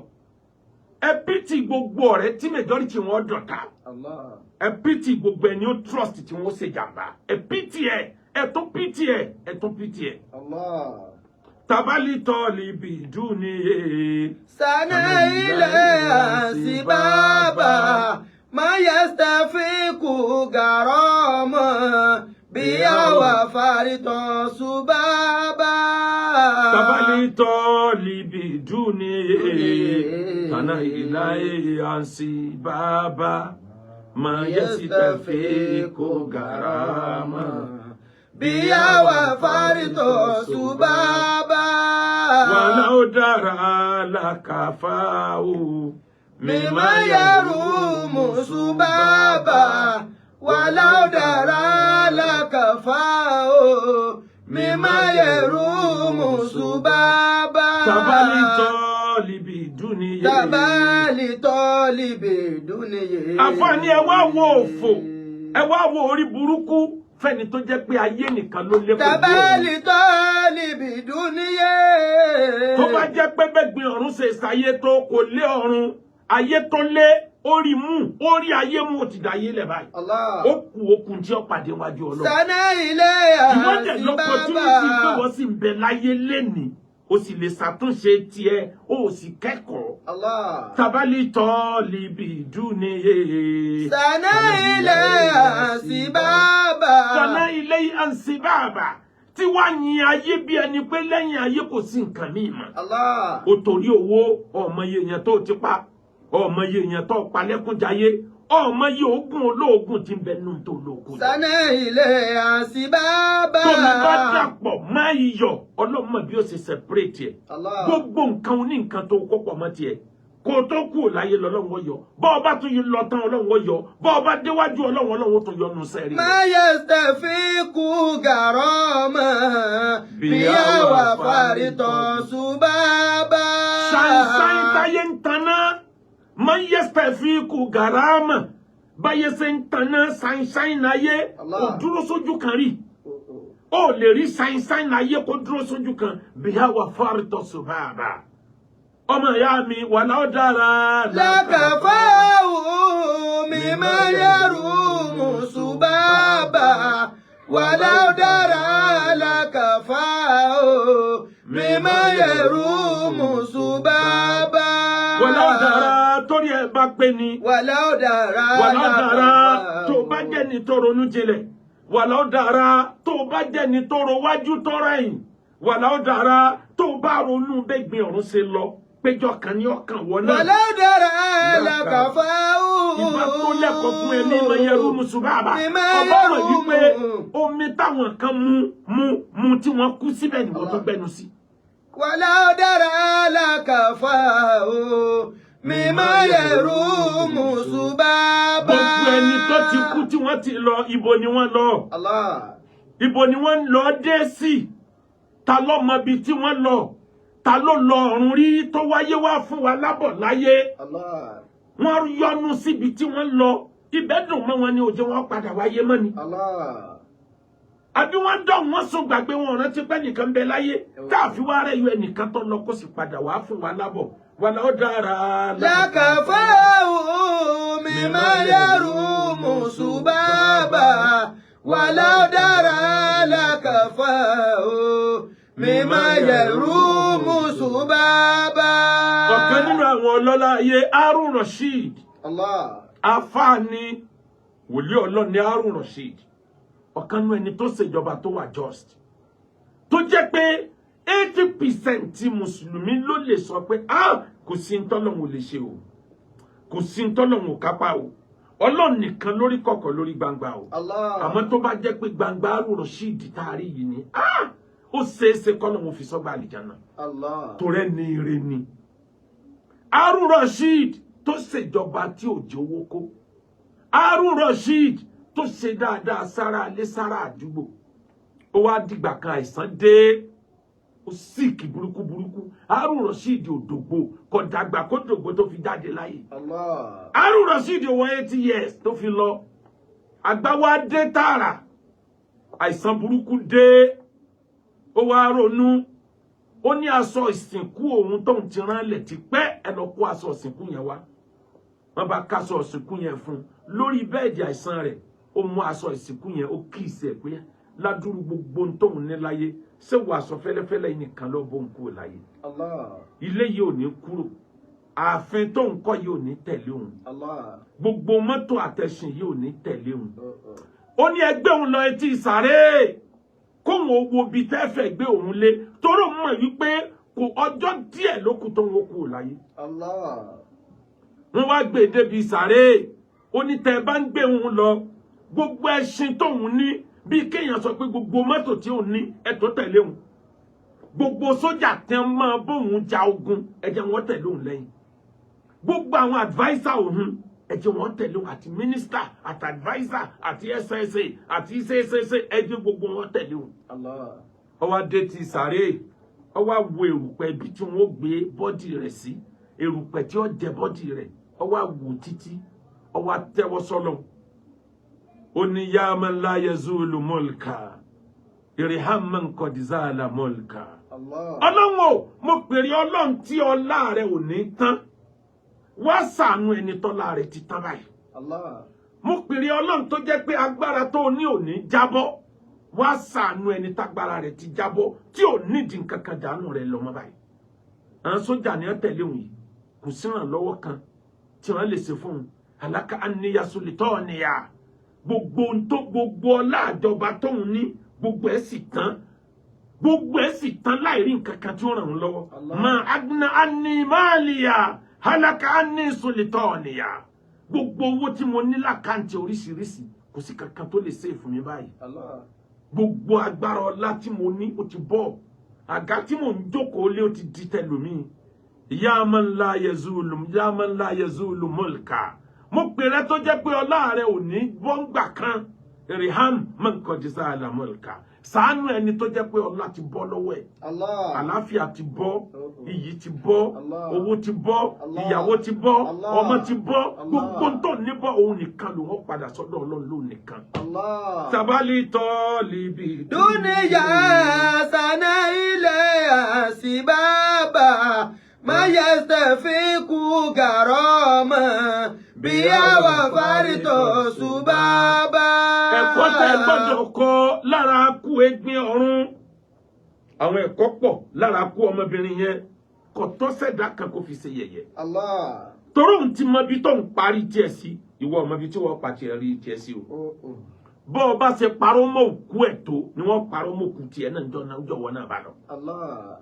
ẹ pity gbogbo ọ̀rẹ́ tí majority wọn dọ̀tá. Allah. Ẹ pity gbogbo ẹni ó trust tí wọ́n ṣe jàmbá. Ẹ pity ẹ, ẹ tún pity ẹ, ẹ tún pity ẹ. Allah. Tabali tọ́ọ̀lì bìdú ni. Sana ilẹ̀ àsìbábà máa yastafiku garama bí àwa faritàn ṣùbábà. Tabali tọ́ọ̀lì bìdú ni tana ilẹ̀ àǹsí bàbá máa yẹ sí tẹ̀fẹ́ kó garama. Bí àwa faritàn ṣùbábà. Wàlá ó dára làkàfà o. Mímọ́ yẹrù mùsùlùmábà wàlá dára lákàfà o. Mímọ́ yẹrù mùsùlùmábà. Tabali tọ́ọ̀lì bìdú ni. Tabali tọ́lì bìdúnìyẹ. Àfààní, ẹ wá wo òfò, ẹ wá wo orí burúkú fẹ́ni tó jẹ́ pé ayé nìkan ló lé pẹ̀lú òun. Tabali tọ́lì bìdúnìyẹ. Tó bá jẹ́ pé bẹ́gbin ọ̀run ṣe ṣayé tó kò lé ọ̀run, ayé tó lé ó rí mú, ó rí ayé mú, ó ti dá ayé lẹ̀ báyìí. Allah. Ó kù okùn tí ó pàdé wájú Ọlọ́run. Sana ilé Ìwọ́n dẹ̀ l'opportunity pé àsìbábà. wọ́n sì ń bẹ láyé lénìí, o sì lè ṣàtúnṣe tiẹ̀, o sì kẹ́kọ̀ọ́. Allah. Tabali tọ́ọ̀lì bìdúnìyẹ. Sana ilé àsìbábà. Tọ́lá ilé ànsìbàbà tí wàá yin ayé bí ẹni pé lẹ́yìn ayé kò sí nǹkan míì mọ́. Allah. O torí owó, ọmọ iye èèyàn tó ti pa, ọmọ iye èèyàn tó pa lẹ́kúnjayé, ọmọ iye oògùn olóògùn tí ń bẹ nínú tó lóògùn. Sana ilé àsìbábà. Tómi bá dàpọ̀ má iyọ̀, ọlọ́mọ bí ó ṣe separate ẹ̀. Allah. Gbogbo nǹkan oní nǹkan tó kó pọ̀ mọ́ tiẹ̀ kó o tó kú láyé lọ́lọ́run yọ. Bọ́ ọ bá tún yí lọ tán, Ọlọ́run yọ. Bọ́ ọ bá déwájú Ọlọ́run, Ọlọ́run tó yọnu sẹ́rí. ما يستفيق غراما بيا وفارط سبابا. Ṣàǹṣàǹ táyé ń taná, máa ń yẹ́sẹ̀ fi kú gàrámà, báyé ṣe ń taná ṣàǹṣàǹ láyé. Allah. Kò dúró sójú kan rí, ó lè rí ṣàǹṣàǹ láyé kó dúró sójú kan. Bíyà wà fáritọ̀ ṣùbàbà, ọmọ ìyá mi, wà láó dára. لكفاه مما يروم سبابا ولو درى لكفاه مما يروم سبابا. Wà láó dára, torí ẹ bá pé ni. ولو درى. Wà láó dára, tó bá jẹ́ ni tó ronú jinlẹ̀. Wà láó dára, tó bá jẹ́ ni tó ro wájú tó rẹ̀yìn. Wà láó dára, tó bá ronú bẹ́gbin ọ̀run ṣe lọ péjọ kan ní ọkàn wọn náà. ولو درى لكفاه. Ìbá tó lẹ́kọ̀ọ́ fún ẹ ní ìmọ̀ mùsùlùmí. Ìmọ̀ Ọba mọ̀ wípé yẹrù. Omi táwọn kan mú mú mú tí wọ́n kú síbẹ̀ ni wọ́n tó gbẹnu sí. ولو درى لكفاه مما يروم سبابا. Gbogbo ẹni tó ti kú tí wọ́n ti lọ, ibo ni wọ́n lọ? Allah. Ibo ni wọ́n lọ dé sí? Ta ló mọ ibi tí wọ́n lọ? Ta ló lọ ọ̀run rí tó wáyé wá fún wa lábọ̀ láyé? Allah. Wọ́n yọnu síbi tí wọ́n lọ, ibẹ̀ dùn mọ́ wọn ni òjò wọn padà wáyé mọ́ ni. Allah. Àbí wọ́n dọ̀ wọ́n sùn gbàgbé, wọn rántí pé nìkan bẹ láyé tá a fi wá rẹ̀ yọ ẹnìkan tó lọ kó sì padà wá fún wa lábọ̀. Wàlá ó dára. لكفاه مما يروم سبابا ولو درى لكفاه مما يروم سبابا. Ọ̀kan nínú àwọn ọlọ́lá ayé, Harun Rasheed. Allah. Afáàní wòlíì ọlọ́ni Harun Rasheed, ọ̀kan nínú ẹni tó ṣèjọba tó wà just, tó jẹ́ pé 80% mùsùlùmí ló lè sọ pé, ah, kò sí ń tọ́lọ́hun ò lè ṣe o, kò sí ń tọ́lọ́hun ò kápá o, Ọlọ́run nìkan lórí kọ̀kọ̀ lórí gbangba o. Allah. Àmọ́ tó bá jẹ́ pé gbangba Harun Rasheed tá a rí yìí ni, ah, ó ṣeéṣe kọ́lọ́hun fi sọ́gbà àlìjáná. Allah. Torẹ́ ní ire ni Harun Rasheed tó ṣèjọba tí ò jówó kó, Harun Rasheed tó ṣe dáadáa sára alé, sára àdúgbò. Ó wá dìgbà kan, àìsàn dé. Ó sick burúkú burúkú. Harun Rashid òdògbò, kò dàgbà kó dògbò tó fi jáde láyé. Allah. Harun Rashid wọ 80 years tó fi lọ. Àgbà wa dé tààrà, àìsàn burúkú dé. Ó wá ronú, ó ní aṣọ ìsìnkú òun tóun ti rán lẹ̀ ti pẹ́, ẹ lọ kó aṣọ ìsìnkú yẹn wá. Wọ́n bá káṣọ ìsìnkú yẹn fún un. Lórí bẹ́ẹ̀dì àìsàn rẹ̀, ó mú aṣọ ìsìnkú yẹn, ó kiss ẹ̀ pé ládùúrú gbogbo ohun tóun ní láyé, ṣé wàá aṣọ fẹ́lẹ́fẹ́lẹ́ yìí nìkan ló bóun kúrò láyé? Allah. Ilé yìí ò ní kúrò, ààfin tóun kọ́ yìí ò ní tẹ̀lé òun, Allah. gbogbo mọ́tò àtẹ̀sìn yìí ò ní tẹ̀lé òun. Oh. Ó ní ẹgbẹ́ òun lọ etí sàréè, kóun ó wo ibi tẹ́fẹ̀ gbé òun lé, torí òun mọ̀ wípé kò ọjọ́ díẹ̀ ló kù tóun ó kúrò láyé. Allah. Wọ́n wá gbé e débi sàréè. Ó ní tẹ́ ẹ bá ń gbé òun lọ, gbogbo ẹṣin tóun ní, bíi kéèyàn sọ pé gbogbo mọ́tò tí òun ní, ẹ̀tọ́ tẹ̀lé òun, gbogbo sójà tẹ́ ń máa bóun ja ogun, ẹ jẹ́ wọ́n tẹ̀lé òun lẹ́yìn, gbogbo àwọn adviser òun, ẹ jẹ́ wọ́n tẹ̀lé òun, àti minister àti adviser àti SSA àti CCC, ẹ jẹ́ gbogbo wọn tẹ̀lé òun. Allah. Ó wá dé ti sàréè, ó wá wo erùpẹ̀ ibi tí wọ́n gbé body rẹ̀ sí, erùpẹ̀ tí ó jẹ body rẹ̀. Ó wá wò títí, ó wá tẹ́wọ́ sọ́lọ́, ó ní ya man la yazulu mulka irham man qad zala mulka. Allah. Ọlọ́run o, mo pèrè Ọlọ́run tí ọlá rẹ̀ ò ní tán, wá ṣàánú ẹni tọ́lá rẹ̀ ti tán báyìí. Allah. Mo pèrè Ọlọ́run tó jẹ́ pé agbára tó ní ò ní jábọ́, wá ṣàánú ẹni tágbára rẹ̀ ti jábọ́, tí ò nídìí nǹkan kan dànù rẹ̀ lọ́mọ báyìí. Àwọn sójà ni wọ́n tẹ̀lé òun yìí, kò sí ìrànlọ́wọ́ kan tí wọ́n lè ṣe fún un. Àlàkà àníyasólítọ́ nìyà gbogbo ohun tó gbogbo ọlá àjọba tóun ní, gbogbo ẹ̀ sì tán, gbogbo ẹ̀ sì tán láì rí nǹkan kan tí ó ràn án lọ́wọ́. Allah. Ma agna anni maliya halaka anni sultaniya. Gbogbo owó tí mo ní l'account oríṣiríṣi, kò sí kankan tó lè ṣe fún mi báyìí. Allah. Gbogbo agbára ọlá tí mo ní, ó ti bọ́. Àga tí mò ń jókòó lé, ó ti di tẹlòmíì. Ya man la yazulu, ya man la yazulu mulka, mo pè rẹ tó jẹ́ pé ọlá rẹ ò ní bọ́ngbà kan, irham man qad zala mulka, ṣàánú ẹni tó jẹ́ pé ọlá ti bọ́ lọ́wọ́ ẹ̀. Allah. Àlàáfíà ti bọ́, iyì ti bọ́, Allah. owó ti bọ́, Allah. ìyàwó ti bọ́, Allah. ọmọ ti bọ́, Allah. gbogbo tó ní bọ́, òun nìkan ló wọ́n padà sọ́dọ̀ Ọlọ́run lóun nìkan. Allah. Tabali tọ́ọ̀lì Dúníyà sana ilẹ̀ àsìbábà má yẹsẹ̀ gàrọ́mọ̀ bí àwà fárítọ̀ ṣùbábà. Ẹ̀kọ́ tẹ́ gbọ́dọ̀ kọ́ lára kú Egbin Ọ̀run, àwọn ẹ̀kọ́ pọ̀ lára kú ọmọbìnrin yẹn. Kò tọ́ sẹ́dá kan kó fi ṣe yẹ̀yẹ́. Allah. Torí òun ti mọ ibi tó ń parí tiẹ̀ sí, ìwọ ọmọ ibi tí wọ́n pa tiẹ̀ rí tiẹ̀ sí o. Oh. Bọ́ ọ bá ṣe parọ́ mọ́ òkú ẹ̀ tó ni wọ́n parọ́ mọ́ òkú tiẹ̀ náà jọ náà jọ̀wọ́ náà bá lọ. Allah.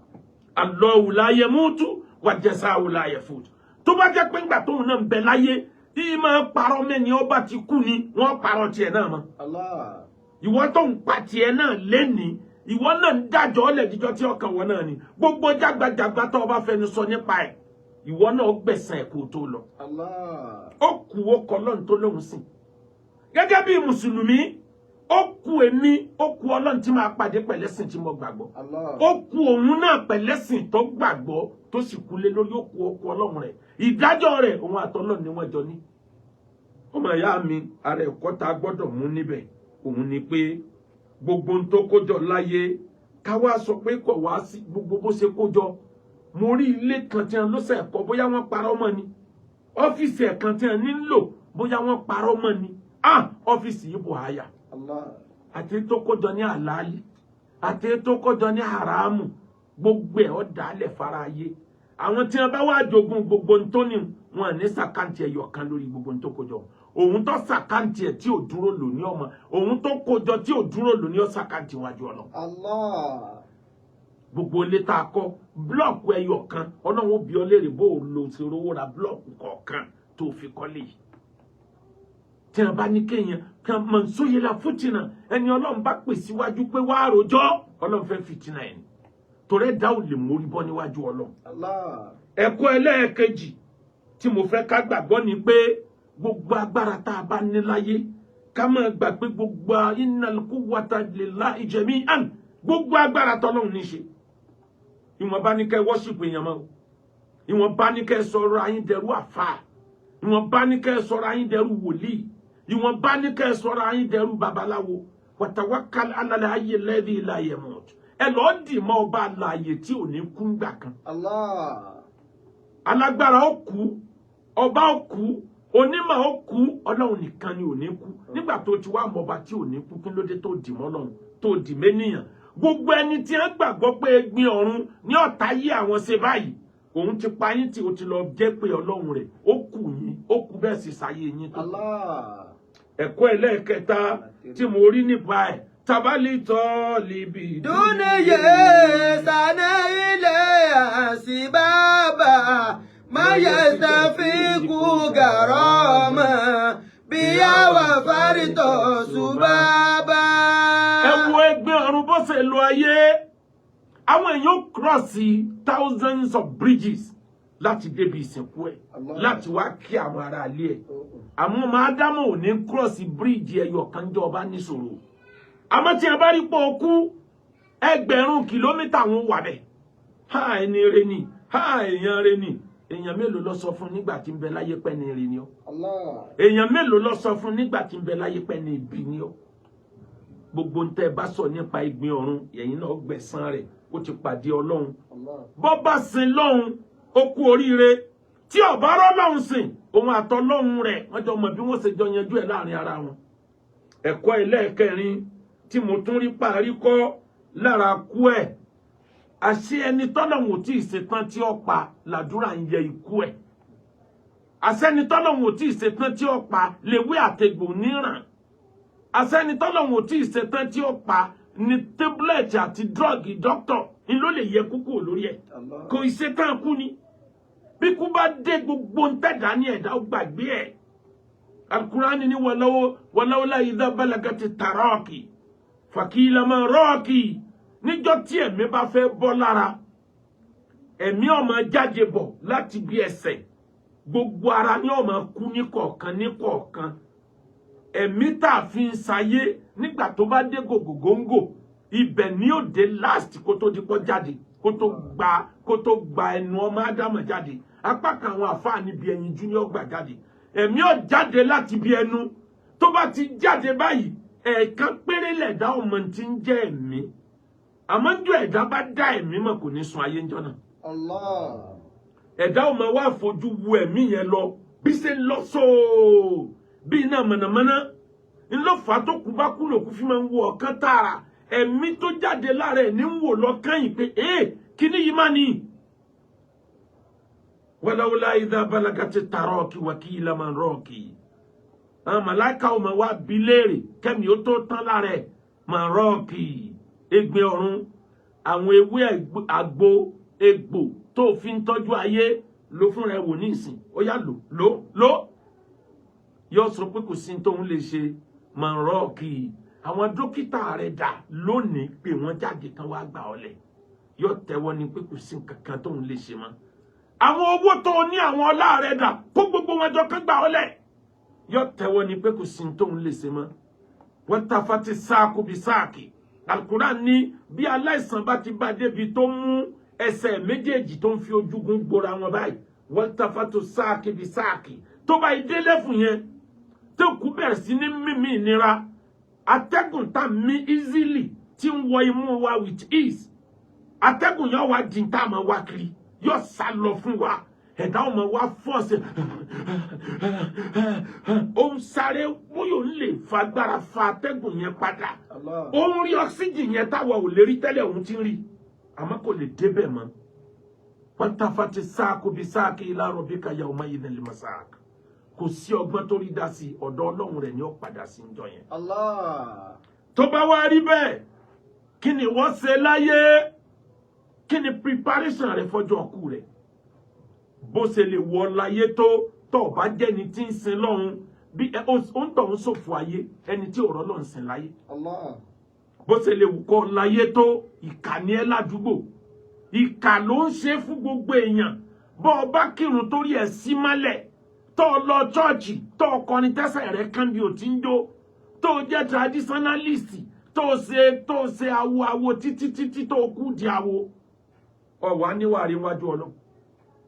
Allahu la yamutu wa jasa'u la yafutu. Tó bá jẹ́ pé ńgbà tóun náà ń bẹ láyé yìí máa parọ́ mẹ́ni ọba ti kú ni wọ́n parọ́ tiẹ̀ náà mọ́. Allah. Ìwọ tó ń pa tiẹ̀ náà lénìí, ìwọ náà ń dájọ́ ọ̀lẹ̀ jíjọ́ tí ọkàn wọn náà ni gbogbo jágbajàgba tó o bá fẹnu sọ nípa ẹ̀, ìwọ náà gbẹ̀san ẹ̀ kó o tó lọ. Allah. Ó kù, ó kọ Ọlọ́run tó lóhùn sìn gẹ́gẹ́ bí mùsùlùmí. Ó kù èmi, ó kù Ọlọ́run tí máa pàdé pẹ̀lẹ́sìn tí mo gbàgbọ́. Allah. Ó kù òun náà pẹ̀lẹ́sìn tó gbàgbọ́ tó sì kú lé lórí. Ó kù, ó kù Ọlọ́run rẹ̀, ìdájọ́ rẹ̀, òun àtọlọ́run ni wọ́n jọ ní. Ọmọ ìyá mi, ara ẹ̀kọ́ tá a gbọ́dọ̀ mú níbẹ̀ òun ni pé gbogbo ohun tó kójọ láyé, ká wá sọ pé kò wá sí gbogbo bó ṣe kójọ. Mo rí ilé kan tí wọn ló ṣe ẹ̀kọ́, bóyá wọ́n parọ́ mọ́ ni, ọ́fíìsì ẹ̀ kan tí wọn ní lò, bóyá wọ́n parọ́ mọ́ ni. Ah, ọ́fíìsì yìí bò háyà. Allah. Àti tó kójọ ní àlàálí àti tó kójọ ní haramu, gbogbo ẹ̀ ọ́ dálẹ̀ fara ayé. Àwọn tí wọn bá wá jogún gbogbo ohun tó ní, wọn ní s'account ẹyọ kan lórí gbogbo ohun tó kójọ. Òun tó s'account ẹ̀ tí ò dúró lò ní ọmọ òun tó kójọ tí ò dúró lò ní s'account wájú ọ̀nà. Allah. Gbogbo ilé tá a kọ́, block ẹyọ kan, Ọlọ́run ó bi ọ́ léèrè bó o lo ti rówó ra block kọ̀ọ̀kan tó fi kọ́lé yìí. Tí wọn bá ní kéèyàn kan mọ̀ sóyè la fútìnà, ẹni Ọlọ́run bá pè síwájú pé wàá rojọ́, Ọlọ́run fẹ́ fìtínà ẹ̀ ni, torí ẹ̀dá ò lè mórí bọ́ níwájú Ọlọ́run. Allah. Ẹ̀kọ́ ẹlẹ́ẹ̀kejì tí mo fẹ́ ká gbàgbọ́ ni pé gbogbo agbára tá a bá ní láyé, ká máa gbà pé gbogbo innal quwwata lillahi jami'an, gbogbo agbára tọ́lọ́run ní ṣe. Ìwọ̀nba ní kẹ́ worship èèyàn mọ́, ìwọ̀nba ní kẹ́ sọ̀rọ̀ ayín dẹrú àfáà, ìwọ̀nba ní kẹ́ sọ̀rọ̀ ayín dẹrú wòlíì, ìwọ̀nba ní kẹ́ sọ̀rọ̀ ayín dẹrú babaláwo. وتوكل على الحي الذي لا يموت. Ẹ lọ́ọ́ dì mọ́ ọba alààyè tí ò ní kú ńgbà kan. Allah. Alágbára ó kú, ọba ó kú, onímọ̀ ó kú, Ọlọ́run nìkan ni ò ní kú. Nígbà tó ti wá mọba tí ò ní kú, kí ló dé tó dì mọ́ Ọlọ́run, tó dì méníyàn? Gbogbo ẹni tí wọ́n gbàgbọ́ pé Egbin Ọ̀run ní ọ̀tá yí àwọn ṣe báyìí, òun ti pa yín tí o ti lọ jẹ́ pé Ọlọ́run rẹ̀ ó kù yín, ó kú bẹ́ẹ̀ sì sáyé yín tó. Allah. Ẹ̀kọ́ ẹlẹ́ẹ̀kẹta tí mo rí nípa ẹ̀, tabali tọ́ libi. Dúníyè sànà ilẹ̀ àṣìbábà máyà ìsàfikù gàrọ́mà bíyàwó fárítọ̀ ṣùbábà. Ẹ wo Ẹgbin Ọ̀run bó ṣe lo ayé. Àwọn èèyàn cross thousands of bridges láti débi ìsìnkú ẹ̀, Allah. láti wá kí àwọn ará ilé ẹ̀. Àwọn ọmọ Ádámù ò ní cross bridge ẹyọ kan jọ ọba níṣòro, àmọ́ tí a bá rí pọ̀ kú, 1,000 kìlómítà wọn wà bẹ́ẹ̀. Ha, ẹni rẹ ni, ha, èèyàn rẹ ni. Èèyàn mélòó lọ sọ fún nígbà tí ń bẹ láyé pẹ́ ni rẹ ni ọ́? Allah. Èèyàn mélòó lọ sọ fún nígbà tí ń bẹ láyé pẹ́ ni ibi ni ọ́? Gbogbo ń tẹ́ ẹ bá sọ nípa Ẹ̀gbin Ọ̀run, ẹ̀yin náà gbẹ̀san rẹ̀. Ó ti pàdé Ọlọ́run. Allah. Bọ́ bá sin lọ́hun, ó kú oríire. Tí ọ̀bá rọ́lọ́hun sìn, òun àtọlọ́hun rẹ̀ wọ́n jọ mọ̀ bí wọ́n ṣe jọ yanjú ẹ̀ láàrin ara wọn. Ẹ̀kọ́ ẹlẹ́ẹ̀kẹrin tí mo tún rí parí kọ́ lára kú ẹ̀, àṣé ẹni tọ́lọ́hun ò tí ì ṣetán tí ó pa làdúrà ń yẹ ikú ẹ̀. Àṣẹni tọ́lọ́hun ò tí ì ṣetán tí ó pa lèwe àtegbò níràn. Àṣẹni tọ́lọ́hun ò tí ì ṣetán tí ó pa ní tablet àti drug doctor ń ló lè yẹ kúkú lórí ẹ̀. Allah. Kò ì ṣetán kú ni. Bí kú bá dé, gbogbo ń tẹ̀dá ní ẹ̀dá ó gbàgbé ẹ̀. Alukurani ní ولولا إذا بلغت التراقي فقيل من راق. Níjọ́ tí ẹ̀mí bá fẹ́ bọ́ lára, ẹ̀mí ó máa jáde bọ̀ láti bí ẹsẹ̀, gbogbo ara ní ó máa kú ní kọ̀ọ̀kan ní kọ̀ọ̀kan. Ẹ̀mí tá a fi ń sayé, nígbà tó bá dé gògògóńgò, ibẹ̀ ní ó dé last kó tó di kó jáde, kó tó gba ẹnu ọmọ Ádámọ̀ jáde. Apá kan àwọn àfáà níbi ẹyin junior gbà jáde. Ẹ̀mí ó jáde láti bí ẹnu. Tó bá ti jáde báyìí, ẹ̀ẹ̀kan péré lẹ̀dá ọmọ tí ń jẹ́ ẹ̀mí. Àmọ́ ń jọ ẹ̀dá bá dá ẹ̀mí mọ̀, kò ní sun ayé ńjọ́ náà. Allah. Ẹ̀dá ọmọ wa fojú wo ẹ̀mí yẹn lọ bí ṣe ń lọ sóò bí iná mọ̀nàmọ́ná ńlọ́fà tó kú bá kú lòkú fi máa ń wo ọ̀kan tààrà. Ẹ̀mí tó jáde lára ẹ̀ ní ń wò lọ kẹ́yìn pé ee, kíní yìí má ní. ولولا إذا بلغت التراقي وقيل من راق. Àwọn màláìka ọmọ wa bi léèrè kẹ́mi ó tó tán lára ẹ̀. من راق, Ẹ̀gbin Ọ̀run, àwọn ewé àgbo egbò tó fi ń tọ́jú ayé ló fúnra ẹ wò ní ìsìn. Ó yá, lò lò lò. Yóò sọ pé kò sí tóun lè ṣe. من راق, àwọn dókítà rẹ̀ dà lónìí? Pé wọ́n jáde kan wá gbà ọ́ lẹ̀. Yóò tẹ́wọ́ ni pé kò sí nǹkan kan tóun lè ṣe mọ́. Àwọn owó tó ní, àwọn ọlá rẹ̀ dà? Kó gbogbo wọn jọ kán gbà ọ́ lẹ̀. Yóò tẹ́wọ́ ni pé kò sí tóun lè ṣe mọ́. والتفت الساق بالساق. Alukuran ní bí aláìsàn bá ti bá débi tó mú ẹsẹ̀ méjèèjì tó ń fi ojúgun gbóra wọn báyìí, والتفت الساق بالساق, tó bá délé fún yẹn, tó kú bẹ̀rẹ̀ sí ní mímí ìnira, atẹ́gùn tá mí easily tí ń wọ imú wa with ease, atẹ́gùn yóò wá di tá a máa wá kiri, yóò sá lọ fún wa. Ẹ̀dá ọmọ wa fọ́ọ̀sì, ó ń sáré bóyá òun lè fagbára fa atẹ́gùn yẹn padà. Allah. Ó ń rí oxygen yẹn táwa ò lè rí tẹ́lẹ̀, òun ti ń rí, àmọ́ kò lè débẹ̀ mọ́. والتفت الساق بالساق إلى ربك يومئذ المساق. Kò sí ọgbọ́n tó rí dá sí, ọ̀dọ̀ Ọlọ́run rẹ̀ ni ó padà sí ń jọ yẹn. Allah. Tó bá wá rí bẹ́ẹ̀, kí ni wọ́n ṣe láyé? Kí ni preparation rẹ fọ́jọ́ ọkú rẹ̀? Bó ṣe lè wọ láyé tó, tó bá jẹ́ni tí ń sin lọ́hun, bí ó ń tọ̀ ń ṣòfò ayé, ẹni tí ọ̀rọ̀ lọ́n sin láyé. Allah. Bó ṣe lè wù kọ́ láyé tó, ìkà ni ẹ́ ládùúgbò, ìkà ló ń ṣe fún gbogbo èèyàn. Bọ́ ọ bá kírun torí ẹ̀ sí mọ́lẹ̀, tó o lọ chọ́ọ̀chì, tó o kọrin tẹ́sẹ̀ rẹ̀ kán bí o ti ń jó, tó o jẹ́ traditionalist, tó o ṣe awo awo títí títí tó o kú di awo. Ọ̀wá níwàárí wájú Ọlọ́run,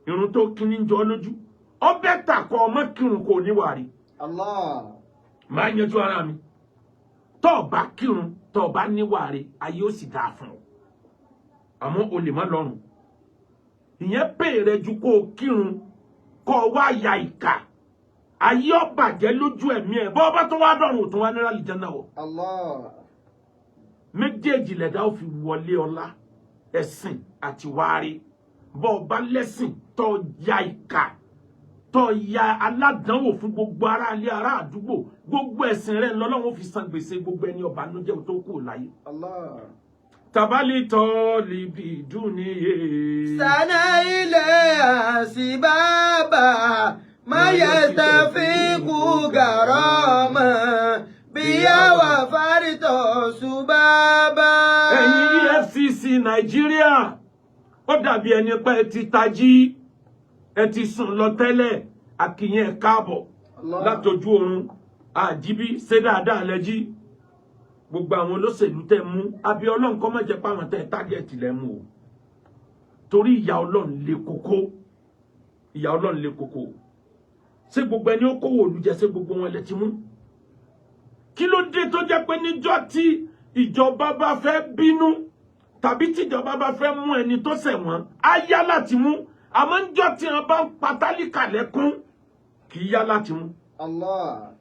irun tó kíní ń jọ lójú, ọbẹ̀ tàkọ ọmọ kírun kò níwàárí. Allah. Máa yanjú ara mi. Tó o bá kírun, tó o bá níwàárí, ayé ó sì dáa fún ọ, àmọ́ o lè má lọ́rùn. Ìyẹn pè rẹ ju kó o kírun kó o wá ya ìkà, ayé ó bàjẹ́ lójú ẹ̀mí ẹ̀, bọ́ ọba tó wá dọ̀rùn tó wá ní àlìjánnà wọ̀. Allah. Méjèèjì lẹ̀dá ó fi wọlé ọlá, ẹ̀sìn àti wárí. Bọ́ ọba lẹ́sìn, tó ya ìkà, tó ya aládánwò fún gbogbo aráalé, ará àdúgbò, gbogbo ẹ̀sìn rẹ̀ lọ́lọ́run fi san gbèsè gbogbo ẹni ọba nújẹ́ tó kù láyé. Allah. Tabali tọ́ọ̀lì bí dúnìyẹ. Sana ilẹ̀ àsìbábà má yastafiqu garama bíyàwó fárítọ̀ ṣùbábà. Ẹ̀yin EFCC Nàìjíríà, ó dàbí ẹni pé ẹ ti tají, ẹ ti sùn lọ tẹ́lẹ̀. Àkìyẹn ẹ káàbọ̀ Allah. látọjú oorun àjíbí. Ṣé dáadáa lẹ́jí? Gbogbo àwọn olóṣèlú tẹ́ mú, àbí Ọlọ́run kọ́ má jẹ́ páwọn tẹ́ target lẹ́ mú o, torí ìyà Ọlọ́run le koko, ìyà Ọlọ́run le koko. Ṣé gbogbo ẹni ó kówó olùjẹ, ṣé gbogbo wọn lẹ ti mú? Kí ló dé tó jẹ́ pé níjọ́ tí ìjọba bá fẹ́ bínú tàbí tíjọba bá fẹ́ mú ẹni tó ṣẹ̀ wọ́n, á yá láti mú, àmọ́ níjọ́ tí wọ́n bá ń pa tálíkà lẹ́kún, kì í yá láti mú? Allah.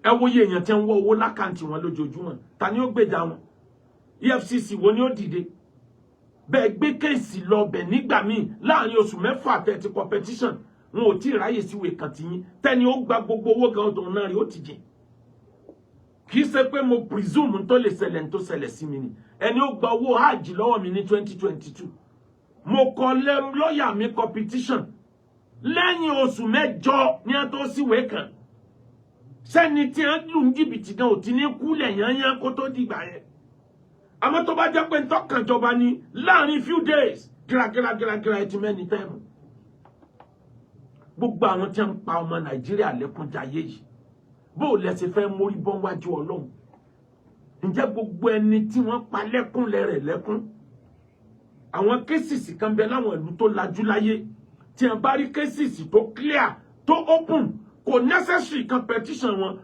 Ẹ wo iye èèyàn tí ń wọ owó l'account wọn lójoojúmọ́. Ta ni ó gbèjà wọn? EFCC wo ni ó dìde? Bẹ́ẹ̀ gbé case lọ bẹ̀ nígbà míì, láàrin oṣù 6 tẹ́tí competition, wọn ò tí ì ráyè síwèé kan tì yín. Tẹ́ni ó gba gbogbo owó gan tó náà rí ó ti jìn. Kì í ṣe pé mo presume tó lè ṣẹlẹ̀, tó ṣẹlẹ̀ sí mi ni. Ẹni ó gba owó hajj lọ́wọ́ mi ní 2022, mo kọ lọ́ọ̀yà mi competition, lẹ́yìn oṣù 8 ní a tó síwèé kan. Sẹ́ni tí a ń lù ń jìbìtì gan ò ti ní kúlẹ̀ yányán kó tó dìgbà yẹn. Àmọ́ tó bá jẹ́ pé ntọ́kànjọba ni, láàrin few days, gíragíragíragíra, ẹ ti mẹ́ni tẹ́mu. Gbogbo àwọn tí wọ́n ń pa ọmọ Nàìjíríà lẹ́kúnjayé yìí, bó o lẹ ṣe fẹ́ mórí bọ́ wájú Ọlọ́run? Ǹjẹ́ gbogbo ẹni tí wọ́n pa lẹ́kún lẹ́rẹ̀ lẹ́kún? Àwọn cases kan bẹ láwọn ìlú tó lajú láyé, tí wọ́n bá rí cases tó clear, tó open, kò necessary kan petition wọn,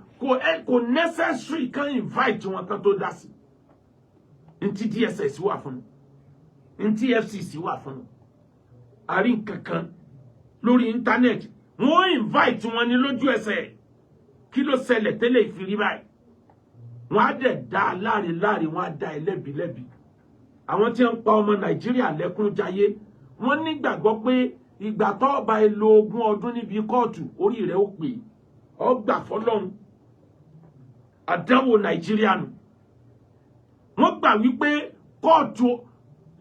kò necessary kan invite wọn kan tó dá sí. Ntí DSS wà fún un, ntí FCC wà fún un, àrí nǹkan kan lórí internet, wọ́n invite wọn ní lójú ẹsẹ̀. Kí ló ṣẹlẹ̀ tẹ́lẹ̀ ìfìrí báyìí? Wọ́n á dẹ̀ dá láre láre, wọ́n á dá ẹlẹ́bi lẹ́bi. Àwọn tí ń pa ọmọ Nàìjíríà lẹ́kún jayé, wọ́n nígbàgbọ́ pé ìgbà tó bá ẹ lo 20 ọdún níbi kóòtù, orí rẹ̀ ó pè ọ gbà fọlọ́run. Àdánwò Nàìjíríà nù. Wọ́n gbà wípé kóòtù,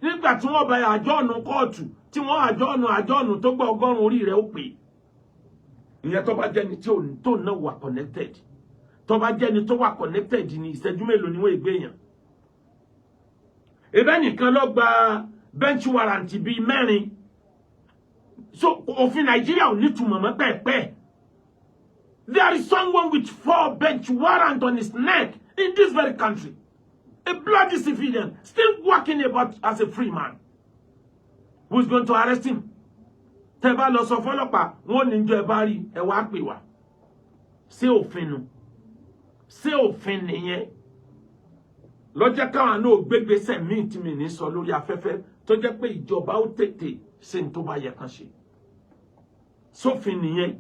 nígbà tí wọ́n bá adjourn kóòtù, tí wọ́n adjourn adjourn tó gbọ́ 100, orí rẹ̀ ó pè. Ìyẹn tó bá jẹ́ni tí ò tó náà wà connected. Tó bá jẹ́ni tó wà connected ní, ìṣẹ́jú mélòó ni wọ́n ègbé yàn? Ìbẹ́ nìkan ló gba bench warrant bíi mẹ́rin. So òfin Nàìjíríà ò nítumọ̀ mọ́ pẹ́ẹ́pẹ́. There is someone with four bench warrant on his neck in this very country, a bloody civilian still walking about as a free man. Who is going to arrest him? Tẹ́ bá lọ sọ fọ́lọ́pàá, wọn ò ní jọ ẹ bá rí ẹ wá pè wá. Ṣé òfin nu? Ṣé òfin nìyẹn? Lọ́jọ́ káwọn náà gbégbèsè míì tí mi ní sọ lórí afẹ́fẹ́, tó jẹ́ pé ìjọba ó tètè ṣe ní tó bá yẹ kán ṣe. Sófin nìyẹn?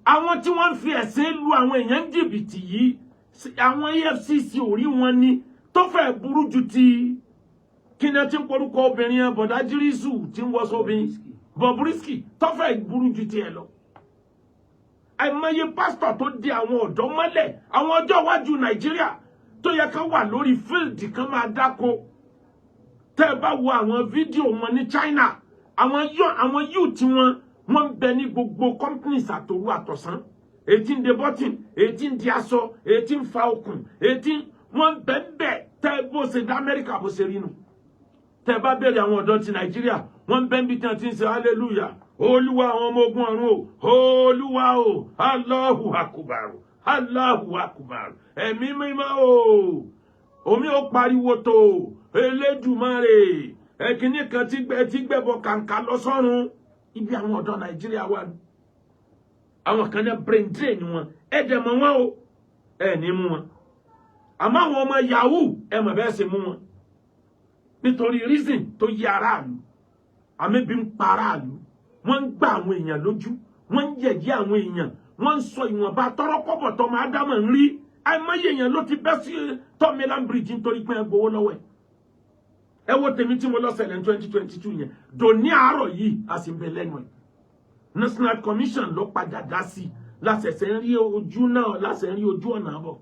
Àwọn tí wọ́n ń fi ẹ̀sìn lu àwọn èèyàn jìbìtì yìí, àwọn EFCC ò rí wọn ní tó fẹ́ burú ju ti kí ni ẹ ti ń porúkọ obìnrin yẹn, bọ̀dá jírísù tí ń wọ́sọ obìnrin, Bobrisky, tó fẹ́ burú ju tiẹ̀ lọ. Àìmọye pásítọ̀ tó di àwọn ọ̀dọ́ mọ́lẹ̀, àwọn ọjọ́ iwájú Nàìjíríà tó yẹ ká wà lórí field kan máa dáko. Tẹ́ ẹ bá wo àwọn fídíò wọn ní China, àwọn youth wọn, wọ́n ń bẹ ní gbogbo companies àtòru àtọ̀sán, èyí tí ń de button, èyí tí ń di aṣọ, èyí tí ń fa okùn, èyí tí wọ́n ń bẹ ń bẹ. Tẹ́ bó ṣe dá Amẹ́ríkà bó ṣe rí nu. Tẹ́ bá bẹ̀rẹ̀ àwọn ọ̀dọ́ ti Nàìjíríà, wọ́n ń bẹ níbi tí wọ́n ti ń ṣe hallelujah, Olúwa àwọn ọmọ ogun ọ̀run o, Olúwa o, Allahu akubar, Allahu akubar, ẹ̀mí mímọ́ o, omi ó pariwo tó Elédùmarè. Ẹ̀kíní kan tí gbẹ tí gbẹbọ kàǹkà lọ sọ́run. Ibi àwọn ọ̀dọ́ Nàìjíríà wà ní. Àwọn kan ní brain drain wọn. Ẹ dẹ̀ mọ̀ wọ́n o, ẹ ní mú wọn. Àmọ́ àwọn ọmọ yahoo, ẹ mọ̀ bẹ́ẹ̀ ṣe mú wọn. Nítorí reason tó yí aráàlú. Àmì bí ń pa aráàlú. Wọ́n ń gbá àwọn èèyàn lójú. Wọ́n ń yẹ̀yẹ́ àwọn èèyàn. Wọ́n ń sọ ìwọ̀nba tọ́rọ́kọ́bọ̀ tọmọ Ádámọ̀ ń rí. Àìmọye èèyàn ló ti bẹ́ sí Third Mainland Bridge nítorí pé ẹ gbowó lọ́wọ́ ẹ̀. Ẹ wo tèmi tí mo lọ ṣẹlẹ̀ ní 2022 yẹn. Dòní àárọ̀ yìí, a sì ń bẹ lẹ́nu ẹ̀. National Commission ló padà dá sí i. Lásẹ̀sẹ̀ ń rí ojú náà, lásẹ̀ ń rí ojú ọ̀nà àbọ̀.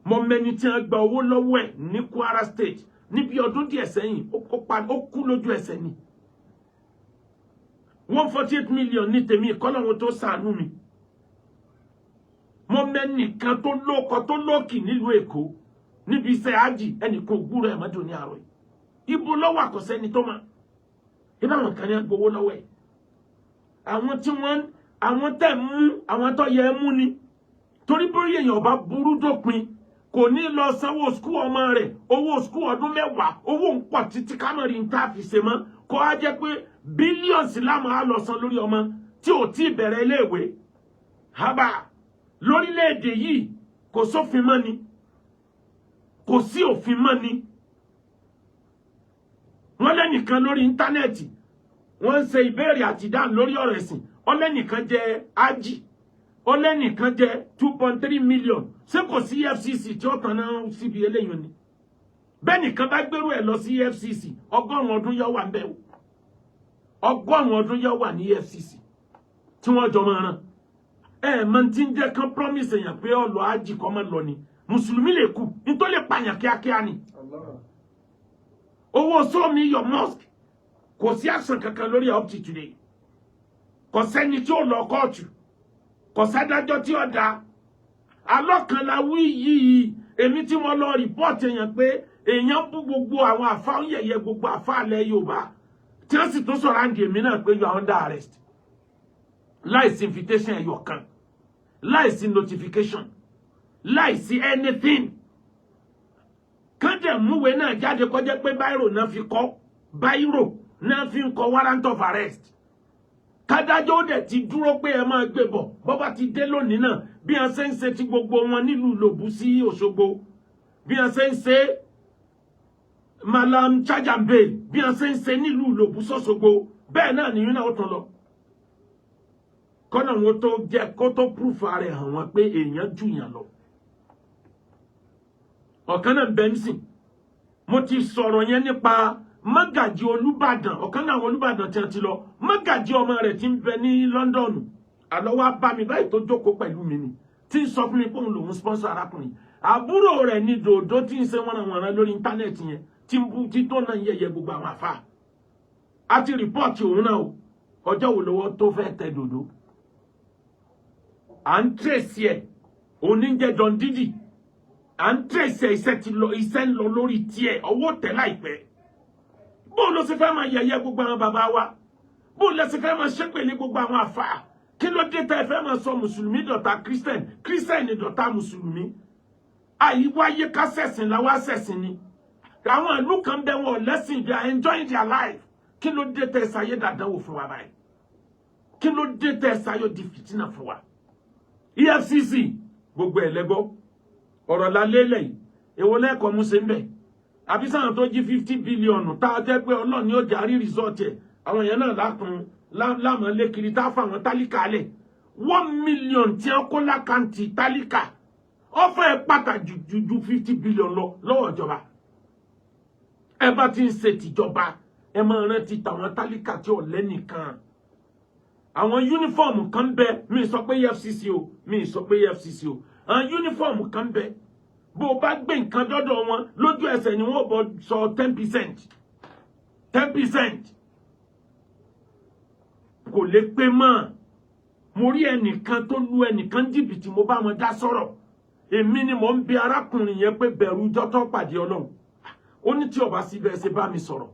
Mo mẹni tí wọ́n gba owó lọ́wọ́ ẹ̀ ní Kwara State níbi ọdún díẹ̀ sẹ́yìn, ó kú lójú ẹsẹ̀ ni. 148 million ní tèmi, ìkọ́lọ́run tó ṣàánú mi. Mo mẹ́nìkan tó lóko tó lókì nílùú Èkó níbi iṣẹ́ ájì, ẹnìkan ògbúrò ẹ̀ mọ́tò ní àárọ̀ yìí. Ibo lọ́wọ́ àkọsẹ́ni tó máa ibà, àwọn kan ní gbowó lọ́wọ́ ẹ̀. Àwọn tí wọ́n, àwọn tẹ̀ mú, àwọn tó yẹ mú ni. Torí bóyá èèyàn bá burú dópin, kò ní lọ sanwó school ọmọ rẹ̀, owó school ọdún 10, owó ń pọ̀ títí kámẹ́rì ń tá fi ṣe mọ́, kó á jẹ́ pé billions láàmú á lọ san lórí ọmọ tí ò tí ì bẹ̀rẹ̀ iléèwé. Haba, lórílẹ̀‐èdè yìí, kò sófin mọ́ ni, kò sí òfin mọ́ ni. Wọ́n lẹ́nìkan lórí íńtánẹ́ẹ̀tì, wọ́n ń ṣe ìbéèrè àti ìdáhùn lórí ọ̀rọ̀ ẹ̀sìn. Ọlẹ́nìkan jẹ́ ájì, ọlẹ́nìkan jẹ́ 2.3 million. Ṣé kò sí EFCC tí ó tàn náà síbi eléyìí ni? Bẹ́ẹ̀ nìkan bá gbérú ẹ̀ lọ sí EFCC, 100 ọdún yóò wà ń bẹ̀ o. 100 ọdún yóò wà ní EFCC tí wọ́n jọ máa ràn. Ẹ mọ tí ń jẹ́ kán promise èèyàn pé ọlọ́ ájì kọ́ máa lọ ni. Mùsùlùmí lè kú nítorí lè pààyàn kíákíá ni. Owó show me your mosque, kò sí àṣàn kankan lórí up to today. Kò sẹ́ni tí ó lọ kóòtù, kò sádájọ́ tí ó da alọ́kan la wí yìí. Èmi tí mo lọ report èèyàn pé èèyàn bú gbogbo àwọn àfa, ń yẹ̀yẹ́ gbogbo àfa alẹ́ Yorùbá, tí wọ́n sì tún sọ̀rọ̀ àǹdí èmi náà pé you are under arrest, láìsí invitation ẹyọ kan, láìsí notification, láìsí anything. Kán dẹ̀ múwèé náà jáde, kọjá pé biro náà fi kọ́, biro náà fi ń kọ warrant of arrest. Kádájọ́ ó dẹ̀ ti dúró pé ẹ máa gbé bọ̀. Bọ́bá ti dé lónìí náà, bí wọ́n ṣe ń ṣe ti gbogbo wọn nílùú Lòbú sí Òṣogbo, bí wọ́n ṣe ń ṣe Malam Chajambe, bí wọ́n ṣe ń ṣe nílùú Lòbú sọ́ṣogbo, bẹ́ẹ̀ náà nìyẹn náà ó tún lọ kọ́nà wọn tó jẹ́ kó tó proof ara ẹ̀ hàn wọ́n pé èèyàn jù yàn lọ. Ọ̀kan náà bẹ́ẹ̀ nísìn, mo ti sọ̀rọ̀ yẹn nípa mọ́gàjì Olúbàdàn, ọ̀kan náà àwọn Olúbàdàn tí wọ́n ti lọ, mọ́gàjì ọmọ rẹ̀ ti ń bẹ ní London. Àlọ́ wa bá mi báyìí tó jókòó pẹ̀lú mi ni tí ń sọ fún mi pé òun lòun sponsor arákùnrin. Àbúrò rẹ̀ ní dòdò tí ń ṣe wọ́nranwọ̀nran lórí íńtánẹ́ẹ̀tì yẹn, tí ń bú tí tó náà ń yẹ̀yẹ́ gbogbo àwọn àfa. A ti report òun náà o. Ọjọ́ wo lọ́wọ́ tó fẹ́ tẹ dòdò? À ń trace ẹ̀, òun ní jẹ́ Don Didi. À ń trace ẹ̀, iṣẹ́ ti lọ, iṣẹ́ ń lọ lórí tiẹ̀, ọwọ́ tẹ̀ láìpẹ́. Bó ló ṣe fẹ́ máa yẹ̀yẹ́ gbogbo àwọn bàbá wa? Bó ló ṣe fẹ́ máa ṣépèlé gbogbo àwọn àfáà? Kí ló dé tá ẹ fẹ́ máa sọ mùsùlùmí dọ̀tá Christian, Christian dọ̀tá mùsùlùmí? Àyíwáyé ká ṣẹ̀sìn làwa ṣẹ̀sìn ni. Àwọn ìlú kan bẹ, wọn lẹ́sìn, they are enjoying their life. Kí ló dé tẹ́ ẹ ṣayé dàdánwò fún wa báyìí? Kí ló dé tẹ́ ẹ ṣayé di fìtínà fún wa? EFCC, gbogbo ẹ̀ lẹ́gbọ́ ọ̀rọ̀ la lélẹ̀ yìí. Èwo lẹ́ẹ̀kọ́ mú ṣe ń bẹ̀? Àbí sáwọn tó jí 50 billion tá a jẹ́ pé Ọlọ́run ni ó jarí result ẹ̀, àwọn èèyàn náà lákun láàmú lékiri tá a fà wọn tálíkà lẹ̀. 1 million tí wọ́n kó l'account tálíkà, ó fẹ́ pàtàkì ju 50 billion lọ lọ́wọ́ ìjọba. Ẹ bá ti ń ṣe tìjọba, ẹ máa rántí tàwọn tálíkà tí ò lẹ́nìkan. Àwọn uniform kan bẹ, mi sọ pé EFCC o, mi sọ pé EFCC o, àwọn uniform kan bẹ, bó o bá gbé nǹkan dọ́dọ̀ wọn, lójú ẹsẹ̀ ni wọ́n bọ̀ sọ 10%, 10% kò lè pé mọ́. Mo rí ẹnìkan tó lu ẹnìkan jìbìtì, mo bá wọn dá sọ̀rọ̀. Èmi ni mò ń bi arákùnrin yẹn pé bẹ̀rù jọ́tọ̀ pàdé Ọlọ́run. Ó ní tí ọba síbẹ̀ ṣe bá mi sọ̀rọ̀,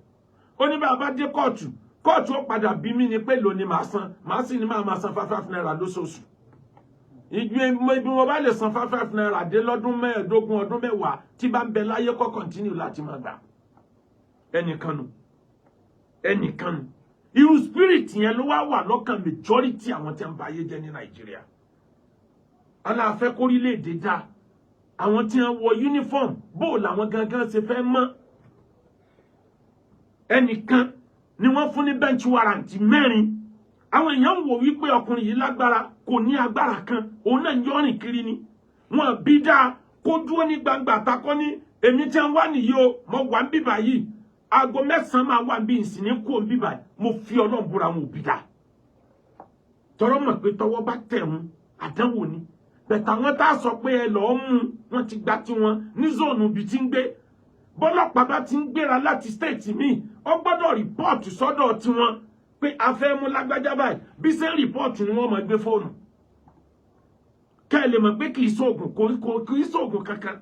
ó ní bá a bá dé kóòtù, kóòtù ó padà bí mi ni pé lónìí màá san, màá sì ní máa máa san 5 5 naira lóṣooṣù. Ibi mo bá lè san 5 5 naira dé lọ́dún 15, ọdún 10 tí bá ń bẹ láyé, kó continue láti máa gbà. Ẹnìkan nù, ẹnìkan nù. Irú spirit yẹn ló wá wà lọ́kàn majority àwọn tí wọ́n bá ayé jẹ́ ní Nàìjíríà. Aláàfẹ́ kórílẹ̀-èdè dá, àwọn tí wọ́n wọ uniform, bó làwọn gangan ṣe fẹ́ mọ́? Ẹnìkan ni wọ́n fún ní bench warrant mẹ́rin. Àwọn èèyàn ń wò wípé ọkùnrin yìí lágbára. Kò ní agbára kan, òun náà ń yọrìn kiri ni. Wọn bí dáa kó dúró ní gbangba àtakọ́ ní èmi tí wọ́n wá nìyí o, mo wà ń bíbà yìí, aago 9 máa wà bí ìsìn ní kú òun bíbà. Mo fi Ọlọ́run búra, wọn ò bí dáa. Tọrọ mọ̀ pé tọwọ́ bá tẹ̀ wọn, àdánwò ni. Bẹ̀tà wọn tá a sọ pé ẹ lọ́ọ́ mú wọn ti gba tiwọn ní zone ibi tí ń gbé. Bọ́lọ́pàá bá ti ń gbéra láti state míì, ó gbọ́dọ̀ report sọ́dọ̀ tiwọn pé a fẹ́ mú lágbájá báyìí. Bí ṣe ń report ni wọ́n máa gbé fóònù. Kẹ́ ẹ lè mọ̀ pé kì í ṣoògùn, kì í ṣoògùn kankan.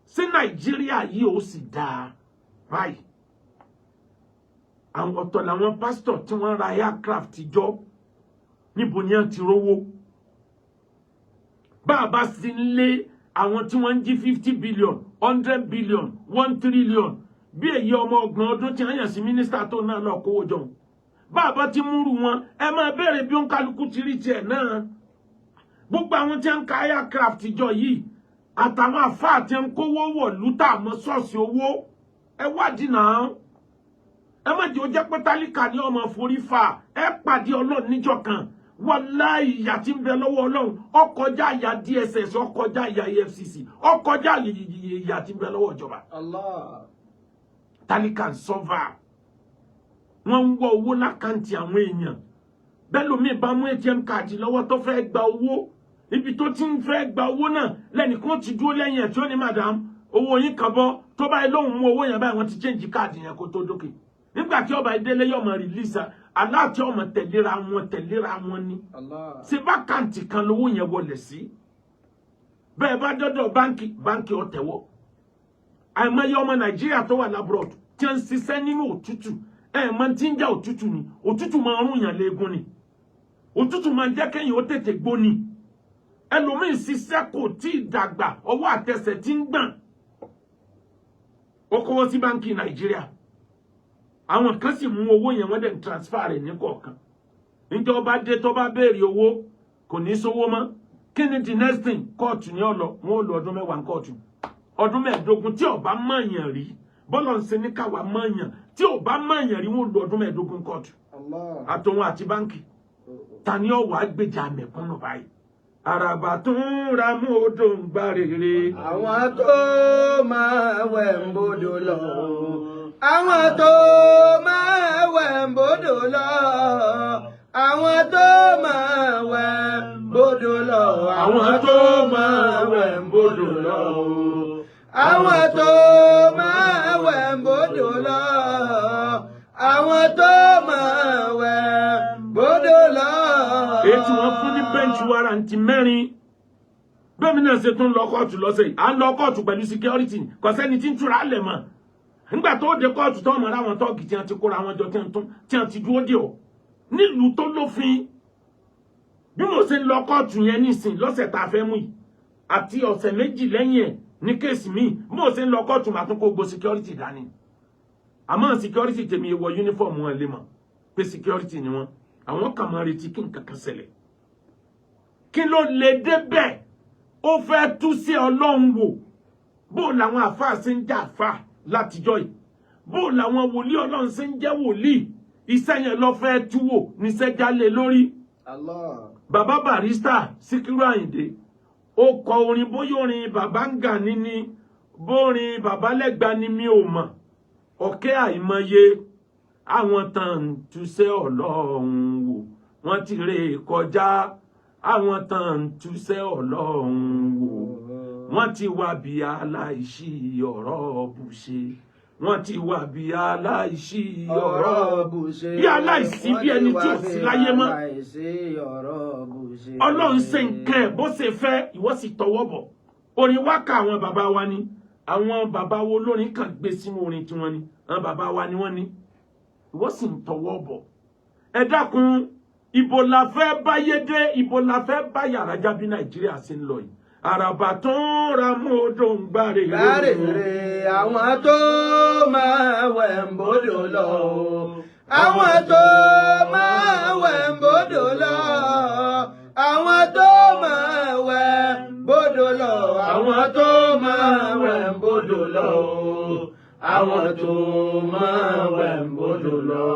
Sí Nàìjíríà yìí ó sì dáa báyìí. Àwọn ọ̀tọ̀ làwọn pásítọ̀ tí wọ́n ra aircraft jọ. Níbo ni wọ́n ti rówó? Bá a bá sì ń lé àwọn tí wọ́n ń jí 50 billion, 100 billion, 1 trillion, bí èyí ọmọ 30 ọdún tí wọ́n yàn sí mínísítà tó náà lọ kówó jọ, bá a bá ti múrù wọn, ẹ máa béèrè bí ó ń kálukú ti rí tiẹ̀ náà. Gbogbo àwọn tí wọ́n ń ka aircraft jọ yìí, àtàwọn àfáà tí ń kówó wọ̀lú tá àmọ́ ṣọ́ọ̀ṣì owó, ẹ wádìí náà. Ẹ má jẹ́ ó jẹ́ pé tálíkà ní ọmọ forí fa. Ẹ pàdé Ọlọ́run níjọ́ kan. Wàláhì, ìyà tí ń bẹ lọ́wọ́ Ọlọ́run ó kọjá ìyà DSS, ó kọjá ìyà EFCC, ó kọjá ìyà tí ń bẹ lọ́wọ́ ìjọba. Allah. Tálíkà ń sọ́fà. Wọ́n ń wọ owó l'account àwọn èèyàn. Bẹ́ẹ̀ lómi bá mú ATM card lọ́wọ́ tó fẹ́ gba owó, ibi tó ti ń fẹ́ gba owó náà lẹ́nìkan ti dúró lẹ́yìn ẹ̀ tí ó ní, "Madam, owó yín kan bọ́." Tó báyìí lóhùn mú owó yẹn báyìí, wọ́n ti change káàdì yẹn kó tó dókè. Nígbà tí ọba ìdélé yọmọ release aláàtí, ọmọ tẹ̀léra wọn, tẹ̀léra wọn ni. Allah. Ṣe b'account kan lówó yẹn wọlé sí? Bẹ́ẹ̀ bá dọ́dọ̀ báńkì, báńkì ọ̀tẹ̀wọ̀. Àìmọye ọmọ Nàìjíríà tó wà l'abroad tí ń ṣiṣẹ́ nínú òtútù. Ẹ̀ mọ tí ń jẹ́ òtútù ni. Òtútù máa ń rún yàn léegun ni. Òtútù máa ń jẹ́ kéèyàn ó tètè gbó ni. Ẹlòmíín ṣiṣẹ́, kò tí ì dàgbà, ọwọ́ àtẹsẹ̀ tí ń gbọ̀n. Ó kówó sí báńkì Nàìjíríà, àwọn kan sì mú owó yẹn, wọ́n dẹ̀ ń transfer rẹ̀ ní kọ̀ọ̀kan. Níjọba dé, tó bá béèrè owó, kò ní sówó mọ́. Kí ni the next thing? Kóòtù ní ọ̀lọ́. Wọn ò lò ọdún 10 ní kóòtù, ọdún 15. Tí ó bá mọ̀yàn rí, bọ́lọ̀ ń ṣe ní káwa mọ̀yàn, tí ó bá mọ̀yàn rí, wọn ò lò ọdún 15 kóòtù. Allah. Àtòun àti báńkì, ta ni ó wàá gbèjà mẹ̀kúnnù báyìí? Àràbà tún ra mú odò ń gbá rere. Àwọn tó máa wẹ̀ ń bodò lọ. Àwọn tó máa wẹ̀ ń bodò lọ. Àwọn tó máa wẹ̀ ń bodò lọ. Àwọn tó máa wẹ̀ ń bodò lọ. Àwọn tó máa wẹ̀ ń bodò lọ. Àwọn tó máa wẹ̀ ń bodò lọ. Èyí tí wọ́n fún ní bench warrant mẹ́rin, bẹ́ẹ̀ mi náà ṣe tún lọ kóòtù lọ́sẹ̀ yìí. À ń lọ kóòtù pẹ̀lú security, kò sẹ́ni tí ń túra lẹ̀ mọ́. Nígbà tó dé kóòtù, tó mọ̀ ráwọn tọ́ọ̀gì tí wọ́n ti kóra wọn jọ, tí wọ́n ti dúró dè ọ́ nílùú tó lófin. Bí mo ṣe ń lọ kóòtù yẹn nísìn lọ́sẹ̀ tá a fẹ́ mú yìí àti ọ̀sẹ̀ 2 lẹ́yìn ẹ̀ ní case míì, bí mo ṣe ń lọ kóòtù, màá tún kó gbó security dání. Àmọ́ security tèmi wọ uniform, wọn lè mọ̀ pé security ni wọn. Àwọn kàn máa retí kí nǹkan kan ṣẹlẹ̀. Kí ló lè débẹ̀? Ó fẹ́ tú sí Ọlọ́run wò. Bó làwọn àfáà ṣe ń jà àfáà látijọ́ yìí, bó làwọn wòlíì Ọlọ́run ṣe ń jẹ́ wòlíì, iṣẹ́ yẹn lọ fẹ́ tú wò níṣẹ́ jálé lórí. Allah. Bàbá Barrister Síkírù Àyìndé, ó kọ orin, bóyá orin bàbá ń gà ní ni, bórin bàbá lẹ́gba ni, mi ò mọ̀. Ọ̀kẹ́ àìmọye àwọn tàn ń túṣẹ́ Ọlọ́run wò, wọ́n ti ré kọjá. Àwọn tàn ń túṣẹ́ Ọlọ́run wò, wọ́n ti wá bí aláìsí ọ̀rọ̀ bùṣe. Wọ́n ti wà bí aláìsí ọ̀rọ̀ ọ̀rọ̀ bùṣe. Bí aláìsí, bí ẹni tí ò sí láyé mọ́. Aláìsí ọ̀rọ̀ bùṣe. Ọlọ́run ṣe nǹkan ẹ̀ bó ṣe fẹ́, ìwọ sì tọwọ́ bọ̀. Orin wákà àwọn bàbá wa ni. Àwọn bàbá wo lórin kan gbé sínú orin tiwọn ni. Àwọn bàbá wa ni wọ́n ní, ìwọ sì ń tọwọ́ bọ̀. Ẹ dákun, ibo la fẹ́ báyé dé? Ibo la fẹ́ bá yàrá jábí? Nàìjíríà ṣe ń lọ yìí. Àràbà tó ń ra mú odò ń gbàrè Bárèrè àwọn tó máa wẹ̀ ń bódò lọ. Àwọn tó máa wẹ̀ ń bódò lọ. Àwọn tó máa wẹ̀ ń bódò lọ. Àwọn tó máa wẹ̀ ń bódò lọ. Àwọn tó máa wẹ̀ ń bódò lọ.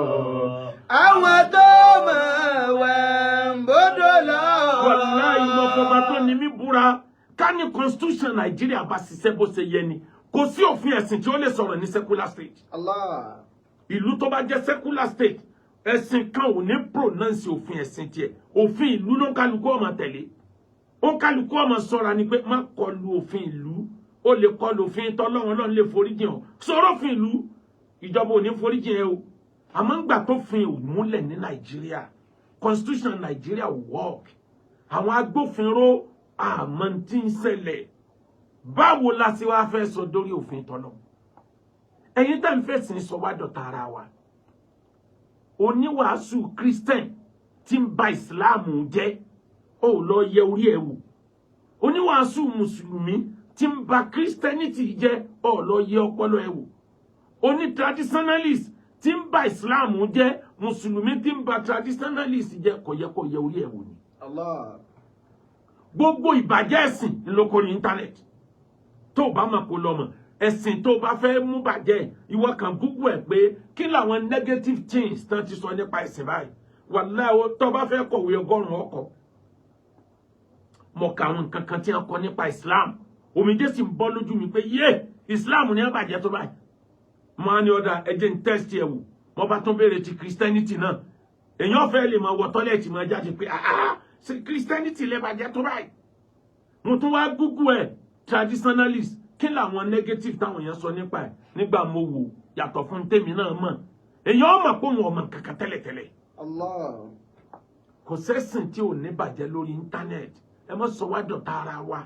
Àwọn tó máa wẹ̀ ń bódò lọ. Wàláhì, mo fọba tó ní mí búra, ká ní constitution Nàìjíríà bá ṣiṣẹ́ bó ṣe yẹ ni, kò sí òfin ẹ̀sìn tí ó lè sọ̀rọ̀ ní secular state. Allah. Ìlú tó bá jẹ́ secular state, ẹ̀sìn kan ò ní pronounce òfin ẹ̀sìn tiẹ̀. Òfin ìlú ló ń kálukú ọmọ tẹ̀lé, ó ń kálukú ọmọ sọ́ra ni pé má kọlu òfin ìlú. Ó lè kọlu òfin tọ́lọ́run, Ọlọ́run lè foríjìn ọ́. Sọ̀rọ̀ òfin ìlú, ìjọba ò ní foríjìn ẹ o. Àmọ́ ńgbà tó fin ò múlẹ̀ ní Nàìjíríà, constitution Nàìjíríà ò work, àwọn agbófinró àmọ́ tí ń ṣẹlẹ̀. Báwo la ṣe wá fẹ́ sọ dórí òfin tọ́lọ́? Ẹ̀yin tẹ́ ń fẹ̀sìn sọ wá dọ̀tá ara wa. Oníwàásù Christian tí ń ba ìsìláàmù jẹ́, ó lọ yẹ orí ẹ̀ wò. Oníwàásù mùsùlùmí tí ń ba Christianity jẹ́, ó lọ yẹ ọpọlọ ẹ̀ wò. Oní traditionalist tí ń ba ìsìláàmù jẹ́, mùsùlùmí tí ń ba traditionalist jẹ́, kò yẹ kó yẹ orí ẹ̀ wò ni. Allah. Gbogbo ìbàjẹ́ ẹ̀sìn ńlọkọ ní internet. Tó o bá mọ̀, kó lọ mọ̀. Ẹ̀sìn tó o bá fẹ́ mú bàjẹ́, ìwọ kan Google ẹ̀ pé kí làwọn negative things tán ti sọ nípa ẹ̀sìn báyìí. Wàláhì, tó o bá fẹ́ kọ̀wé 100 ọkọ̀ mọ̀ ká àwọn nǹkan kan tí wọ́n kọ nípa Islam, omijé sì ń bọ́ lójú mi pé yé, Islam ní wọ́n bàjẹ́ tó báyìí. Mo á ní ọ̀dà ẹjẹ́ ń test ẹ̀ wò. Mo bá tún béèrè ti Christianity náà, èèyàn fẹ́ lè máa wọ toilet, máa jáde pé ah, ṣe Christianity lè bàjẹ́ tó báyìí? Mo tún wá Google ẹ̀, traditionalist, kí làwọn negative táwọn èèyàn sọ nípa ẹ̀. Nígbà mo wò, yàtọ̀ fún tèmi náà mọ̀, èèyàn mọ̀ pé òun ọmọ kankan tẹ́lẹ̀tẹ́lẹ̀. Allah. Kò sẹ́sìn tí ò ní bàjẹ́ lórí internet. Ẹ má sọ wá dọ̀tá ara wa.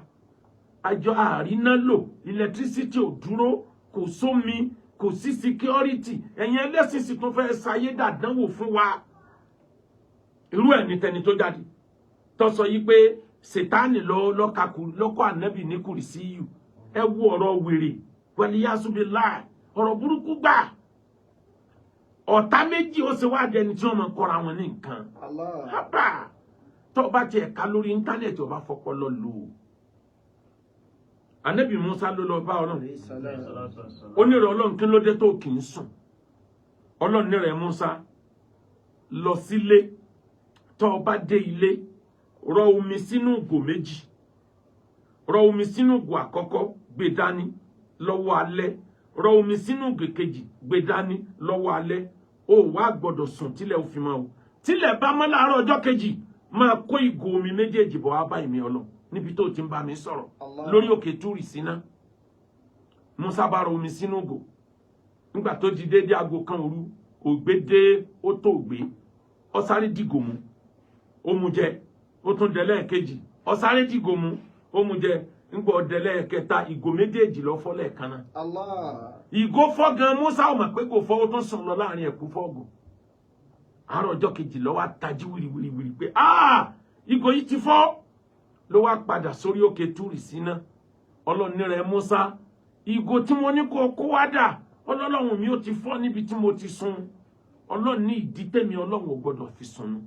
Àjọ àríná lò, electricity ò dúró, kò sómi, kò sí security. Ẹ̀yin ẹlẹ́sìn sì tún fẹ́ ṣayé dàdánwò fún wa. Irú ẹ̀ ní tẹni tó jáde tó sọ yìí pé Sètáànì lọ lọ́kàkù lọ́kọ̀ ànábì ní kùrìsíyù. Ẹ wo ọ̀rọ̀ wèrè pẹ̀lú yasubillah, ọ̀rọ̀ burúkú gbà. Ọ̀tá méjì ó ṣe wá dẹni tí wọ́n máa kọ́ra wọn ní nǹkan. Allah. Hábà, tó bá tiẹ̀ ká lórí internet, ó bá fọpọlọ lò ó. Ànábì Musa ló lọ bá Ọlọ́run. Ó ní rẹ̀ Ọlọ́run, kí ló dé tó kì í sùn? Ọlọ́run ní rẹ̀ Musa, lọ sílé. Tó o bá dé ilé, rọ omi sínú ìgò méjì. Rọ omi sínú ìgò àkọ́kọ́, gbé dání lọ́wọ́ alẹ́. Rọ omi sínú ìgò kejì, gbé dání lọ́wọ́ alẹ́. Ó wá gbọ́dọ̀ sùn tílẹ̀ ó fi mọ́ o. Tílẹ̀ bá mọ́ láàárọ̀ ọjọ́ kejì, máa kó ìgò omi méjèèjì bọ̀ wá bá ìmí Ọlọ́run níbi tó ti ń bá mi sọ̀rọ̀ Allah. lórí òkè Túrì Síná. Musa bá rọ omi sínú ìgò. Nígbà tó di déédéé aago 1 òru, ògbé dé, ó tó ògbé, ó sáré dìgò mu, ó mu jẹ. Ó tún délẹ̀ kejì, ó sáré dìgò mu, ó mu jẹ. Ńgbà ó délẹ̀ kẹta, ìgò méjèèjì lọ fọ́ lẹ́ẹ̀kan náà. Allah. Ìgò fọ́ gan, Musa ò mọ̀ pé kò fọ́. Ó tún sùn lọ láàrin ẹ̀kú fọ́ọ̀gù. Àárọ̀ ọjọ́ kejì ló wá tají wìrìwìrìwìrì pé ah, ìgò yìí ti fọ́. Ló wá padà sórí òkè Túrì Síná. Ọlọ́run ní rẹ̀ Musa, ìgò tí mo ní kó kó wá dà? Ọlọ́run mi, ó ti fọ́ níbi tí mo ti sùn. Ọlọ́run ní ìdí tèmi Ọlọ́run ò gbọ́dọ̀ fi sùn.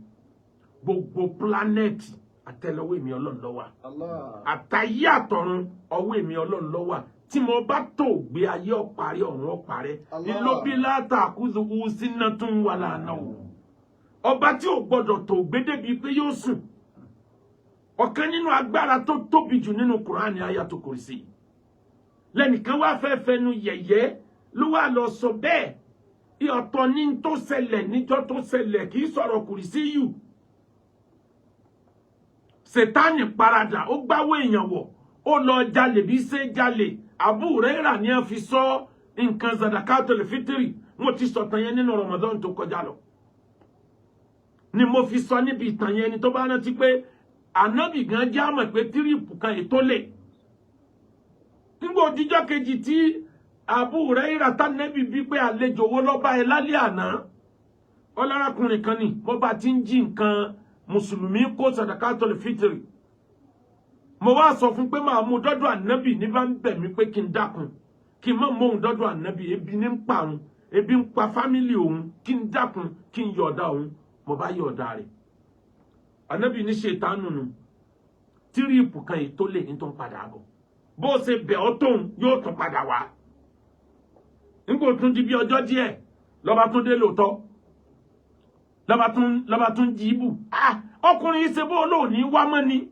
Gbogbo planet, àtẹ́lẹwọ́ èmi Ọlọ́run ló wà. Allah. Àtayé àtọ̀run, ọwọ́ èmi Ọlọ́run ló wà. Tí mo bá tó gbé ayé, ọ̀parí, ọ̀run ọ̀parẹ́. Allah. Ìlóbi látàkùzù sínú tún wà lánàá o. Ọba tí ò gbọ́dọ̀ tó gbé débi pé yóò sùn. Ọ̀kan nínú agbára tó tóbi jù nínú Kùránì, Ayatul Kursi. Lẹ́nìkan wá fẹ́ fẹnu yẹ̀yẹ́, ló wá lọ sọ bẹ́ẹ̀. Ọ̀tọ̀ ní tó ṣẹlẹ̀ níjọ́ tó ṣẹlẹ̀, kì í sọ̀rọ̀ kùrìsí yù. Sètánì paradà, ó gbáwó èèyàn wọ̀, ó lọ jalè bí ṣe jalè. Abu Huraira ni wọ́n fi sọ nǹkan zadakatul fitri. Mo ti sọ̀tàn yẹn nínú Ramadan tó kọjá lọ ni mo fi sọ níbi ìtàn yẹn ni. Tó bá rántí pé ànábì gan jẹ́ àmọ̀ pé trip kan ètò lè nígbà òjíjọ́ kejì tí Abu Huraira tánẹ́bì bí pé àlejò wo ló bá ẹ lálẹ́ àná, ọlọ́rákùnrin kan ni mo bá ti ń jí nǹkan mùsùlùmí kó sadakatul fitri. Mo wá sọ fún pé máa mú dọ́dọ̀ ànábì. Ní bá ń bẹ̀ mí pé kí n dákun, kí n má mú òun dọ́dọ̀ ànábì, ebi ní ń pa òun, ebi ń pa family òun, kí n dákun, kí n yọ̀ọ̀dá òun. Mo bá yọ̀ọ̀dá rẹ̀. Ànábì ní ṣètánù nù, trip kan yìí tó lè ní tó ń padà bọ̀. Bó ṣe bẹ̀ ọ́ tóun yóò tún padà wá. Nígbà tún di bí ọjọ́ díẹ̀, lọ́ba tún dé lóòótọ́, lọ́ba tún jí ibù. Ah, ọkùnrin yìí ṣe bó lóòní wá mọ́ ni.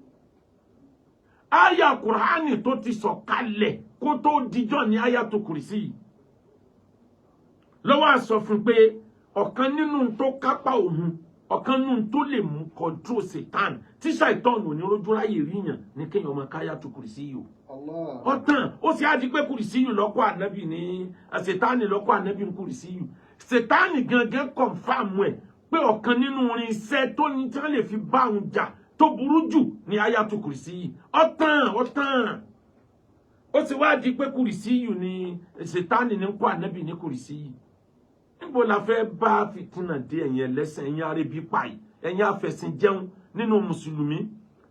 Àyà Kùránì tó ti sọ̀ kalẹ̀ kó tó dijọ́ ní àyà tó kùrìsì yìí lọ́wọ́ àsọ fún pé ọ̀kan nínú tó kápá òun, ọ̀kan nínú tó lè mú control Satan, tí ṣàìtọ́nù ní rójú ráyè ríyàn ní kéèyàn máa káyà tó kùrìsì yìí o. Allah. Ọ̀tàn ó sì á di pé kùrìsì yìí lọ́kọ́ ànábì ní Sẹ̀tánì lọ́kọ́ ànábì ní kùrìsì yìí. Sẹ̀tánì gangan confirm ẹ̀ pé ọ̀kan nínú irinṣẹ́ tó ní tí wọ́n lè fi bá òun jà tó burú jù ní ayatu kùrìsì yìí. Ọ̀tàn ọ̀tàn ó sì wá di pé kùrìsì yìí ní Sẹ̀tánì ní kọ́ ànábì ní kùrìsì yìí. Níbo la fẹ́ bá fìtínà dé? Ẹ̀yin ẹlẹ́sìn, ẹ̀yin arébí pàì, ẹ̀yin afẹ̀sìn jẹun nínú mùsùlùmí,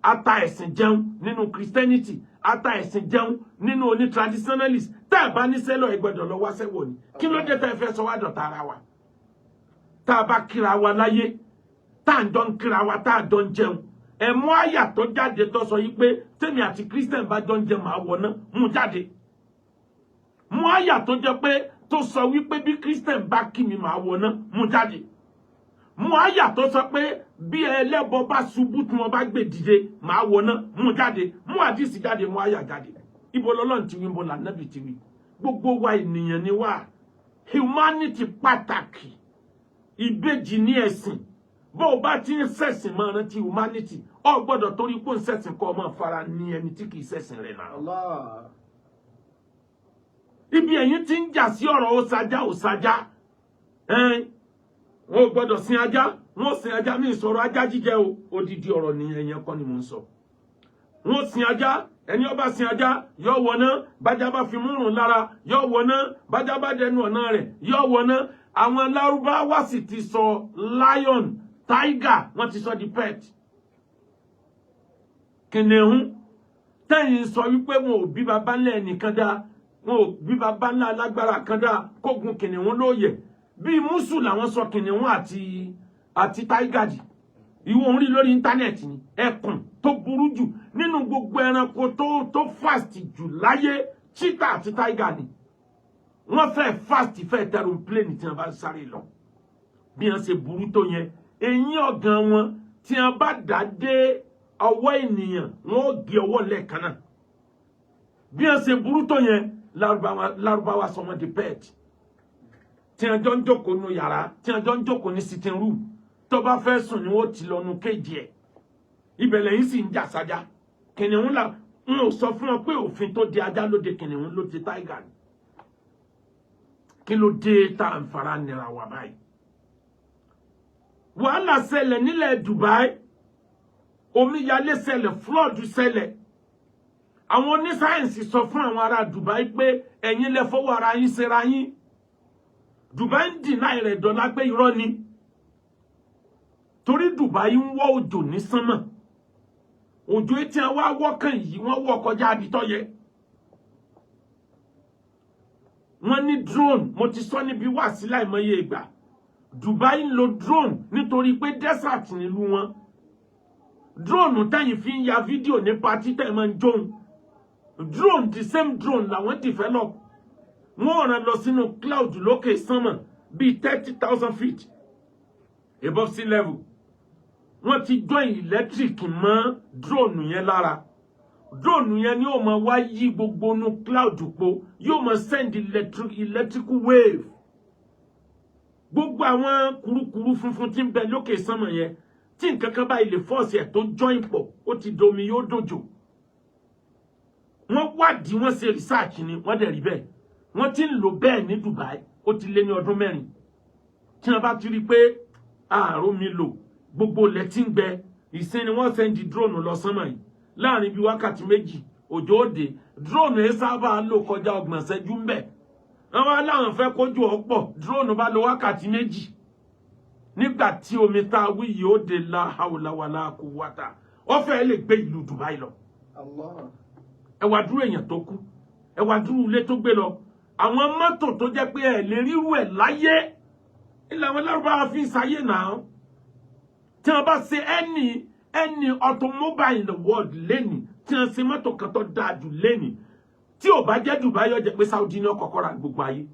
ata ẹ̀sìn jẹun nínú Christianity, ata ẹ̀sìn jẹun nínú oní traditionalist. Tá ẹ̀ bá ní sẹ́lọ̀, ẹ gbọ́dọ̀ lọ wá sẹ́wọ̀ ni. Kí ló dé tá ẹ fẹ́ sọ wá dọ̀tá ara wa? Tá a bá kíra wa láyé, tá à ń jọ ń kíra wa, tá à jọ ń jẹun, ẹ mú àyà tó jáde tó sọ yìí pé tèmi àti Christian bá jọ ń jẹun, máa wọ̀ náà. Mú jáde. Mú àyà tó jẹ́ pé tó sọ wípé bí Christian bá kí mi, máa wọ̀ náà. Mú jáde. Mú àyà tó sọ pé bí ẹlẹ́bọ bá ṣubú, tí wọ́n bá gbé dìde, máa wọ̀ náà. Mú jáde. Mú àdìsí jáde, mú àyà jáde. Ibo lọ́lọ́run ti wí? Ibo lànàbì ti wí? Gbogbo wa, ènìyàn ni wá. Humanity pàtàkì. Ìbejì ní ẹ̀sìn. Bó o bá ti ń ṣẹ̀sìn, máa rántí humanity. O gbọ́dọ̀ torí pé ó ń ṣẹ̀sìn kọ́ ọ máa fara ní ẹni tí kì í ṣẹ̀sìn rẹ̀ náà. Allah. Ibi ẹ̀yin ti ń jà sí ọ̀rọ̀ òsàjá òsàjá, ẹn wọn ò gbọ́dọ̀ sin ajá, wọn ò sin ajá. Mi sọ̀rọ̀ ajá jíjẹ o, odidi ọ̀rọ̀ ni ẹ̀yẹn kọ́ ni mò ń sọ. Wọn ò sin ajá, ẹni ó bá sin ajá yóò wọná, bájá bá fi múrùn lára yóò wọná, bájá bá dẹnu ọ̀nà rẹ̀ yóò wọná. Àwọn Lárúbáwá sì ti sọ lion, tiger, wọ́n ti sọ di pet. Kìnìún tẹ́yìn sọ wípé wọn ò bí baba ńlá ẹnìkan dá, wọn ò bí baba ńlá alágbára kan dá kógun kìnìún lóye. Bíi mùsù làwọn sọ kìnìún àti tiger dì. Ìwọ ń rí lórí internet ni. Ẹkùn tó burú jù nínú gbogbo ẹranko tó fast jù láyé, cheetah àti tiger ni. Wọ́n fẹ́ fast fẹ́ tẹrù plane tí wọ́n bá ń sáré lọ. Bí wọ́n ṣe burú tó yẹn, eyín ọ̀gàn wọn, tí wọ́n bá dá dé ọwọ́ ènìyàn, wọ́n ó gé ọwọ́ lẹ́ẹ̀kan náà. Bí wọ́n ṣe burú tó yẹn, Lárúbáwá sọ wọ́n di pet tí wọ́n jọ ń jókòó nu yàrá, tí wọ́n jọ ń jókòó ní sitting room. Tó bá fẹ́ sùn ni wọ́n ti lọ nu kéjì ẹ̀. Ibẹ̀ lẹ́yìn sì ń jà sájà. Kìnìún là ń ò sọ fún ọ pé òfin tó di ajá ló de kìnìún, ló di tiger ni. Kí ló dé tá à ń fara nira wa báyìí? Wàhálà ṣẹlẹ̀ nílẹ̀ Dubai, omíyalé ṣẹlẹ̀, flood ṣẹlẹ̀. Àwọn onísáyẹ̀nsì sọ fún àwọn ará Dubai pé ẹ̀yin lẹ fọwọ́ ara yín ṣera yín. Dubai ń deny rẹ̀ dọ́là pé irọ́ ni, torí Dubai ń wọ́ òjò ní sánmà. Òjò etí wọn wá wọ́kàn yìí, wọ́n wọ́ kọjá abitọ́ yẹ. Wọ́n ní drone. Mo ti sọ níbi wá sí láìmọye ìgbà, Dubai ń lo drone nítorí pé desert nílùú wọn. Drone tẹ́yìn fi ń ya fídíò ní party tẹ́ máa ń jóun, drone, the same drone làwọn develop. Wọ́n rán lọ sínú cloud lókè sánmà bíi 30,000 feet above sea level. Wọ́n ti join electric mọ́ drone yẹn lára. Drone yẹn ni yóò máa wá yí gbogbo inú cloud po, yóò máa send electrical wave. Gbogbo àwọn kurukuru funfun tí ń bẹ lókè sánmà yẹn, tí nǹkan kan báyìí lè force ẹ̀ tó join pọ̀, ó ti domi, yóò dòjò. Wọ́n wádìí, wọ́n ṣe research ni, wọ́n dẹ̀ rí bẹ́ẹ̀. Wọ́n ti ń lò bẹ́ẹ̀ ní Dubai, ó ti lé ní ọdún 4. Tí wọ́n bá ti rí i pé ààrùn mi lò, gbogbo ilẹ̀ tí ń gbẹ ìsìn ni, wọ́n send drone lọ sánmà yìí. Láàrin bíi wákàtí 2, òjò òde. Drone yẹn sábà lò kọjá 30 ṣẹ́jú ń bẹ̀. Wọ́n wá láwọn fẹ́ kójú ọ̀pọ̀, drone bá lò wákàtí 2. Nígbà tí omi tá a wí yìí ó de, la hawla wala quwwata, ó fẹ́ lè gbé ìlú Dubai lọ. Allah. Ẹ wá dúró èèyàn tó kú, ẹ wá dúró ilé tó gbé lọ, àwọn mọ́tò tó jẹ́ pé ẹ lè ríru ẹ̀ láyé. Ilẹ̀ àwọn Lárúbáwá fi ń sáyé náà. Tí wọ́n bá ṣe any automobile in the world lẹ́nìí, tí wọ́n ṣe mọ́tò kan tó dáa jù lẹ́nìí, tí ò bá jẹ́ Dubai, yóò jẹ́ pé Saudi ní ọkọ̀ọ̀kọ̀ ra gbogbo ayé.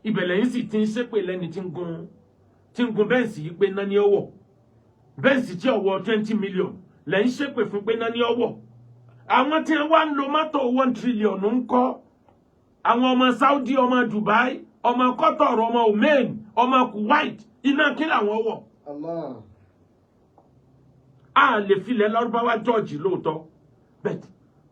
Ibẹ̀ lẹ́yìn sì ti ń ṣépè lẹ́ni tí ń gun Benz yìí pé náà ní ọwọ́ Benz tí ọwọ́ 20 million lẹ́yìn ṣépè fún pé náà ní ọwọ́. Àwọn tí wọ́n wá ń lo mọ́tò 1 trillion ń kọ́, àwọn ọmọ Saudi, ọmọ Dubai, ọmọ Qatar, ọmọ Oman, ọmọ Kuwait, iná kí làwọn wọ̀? Allah. A lè filẹ̀ Lárúbáwá jọ́ọ̀jì lóòótọ́, but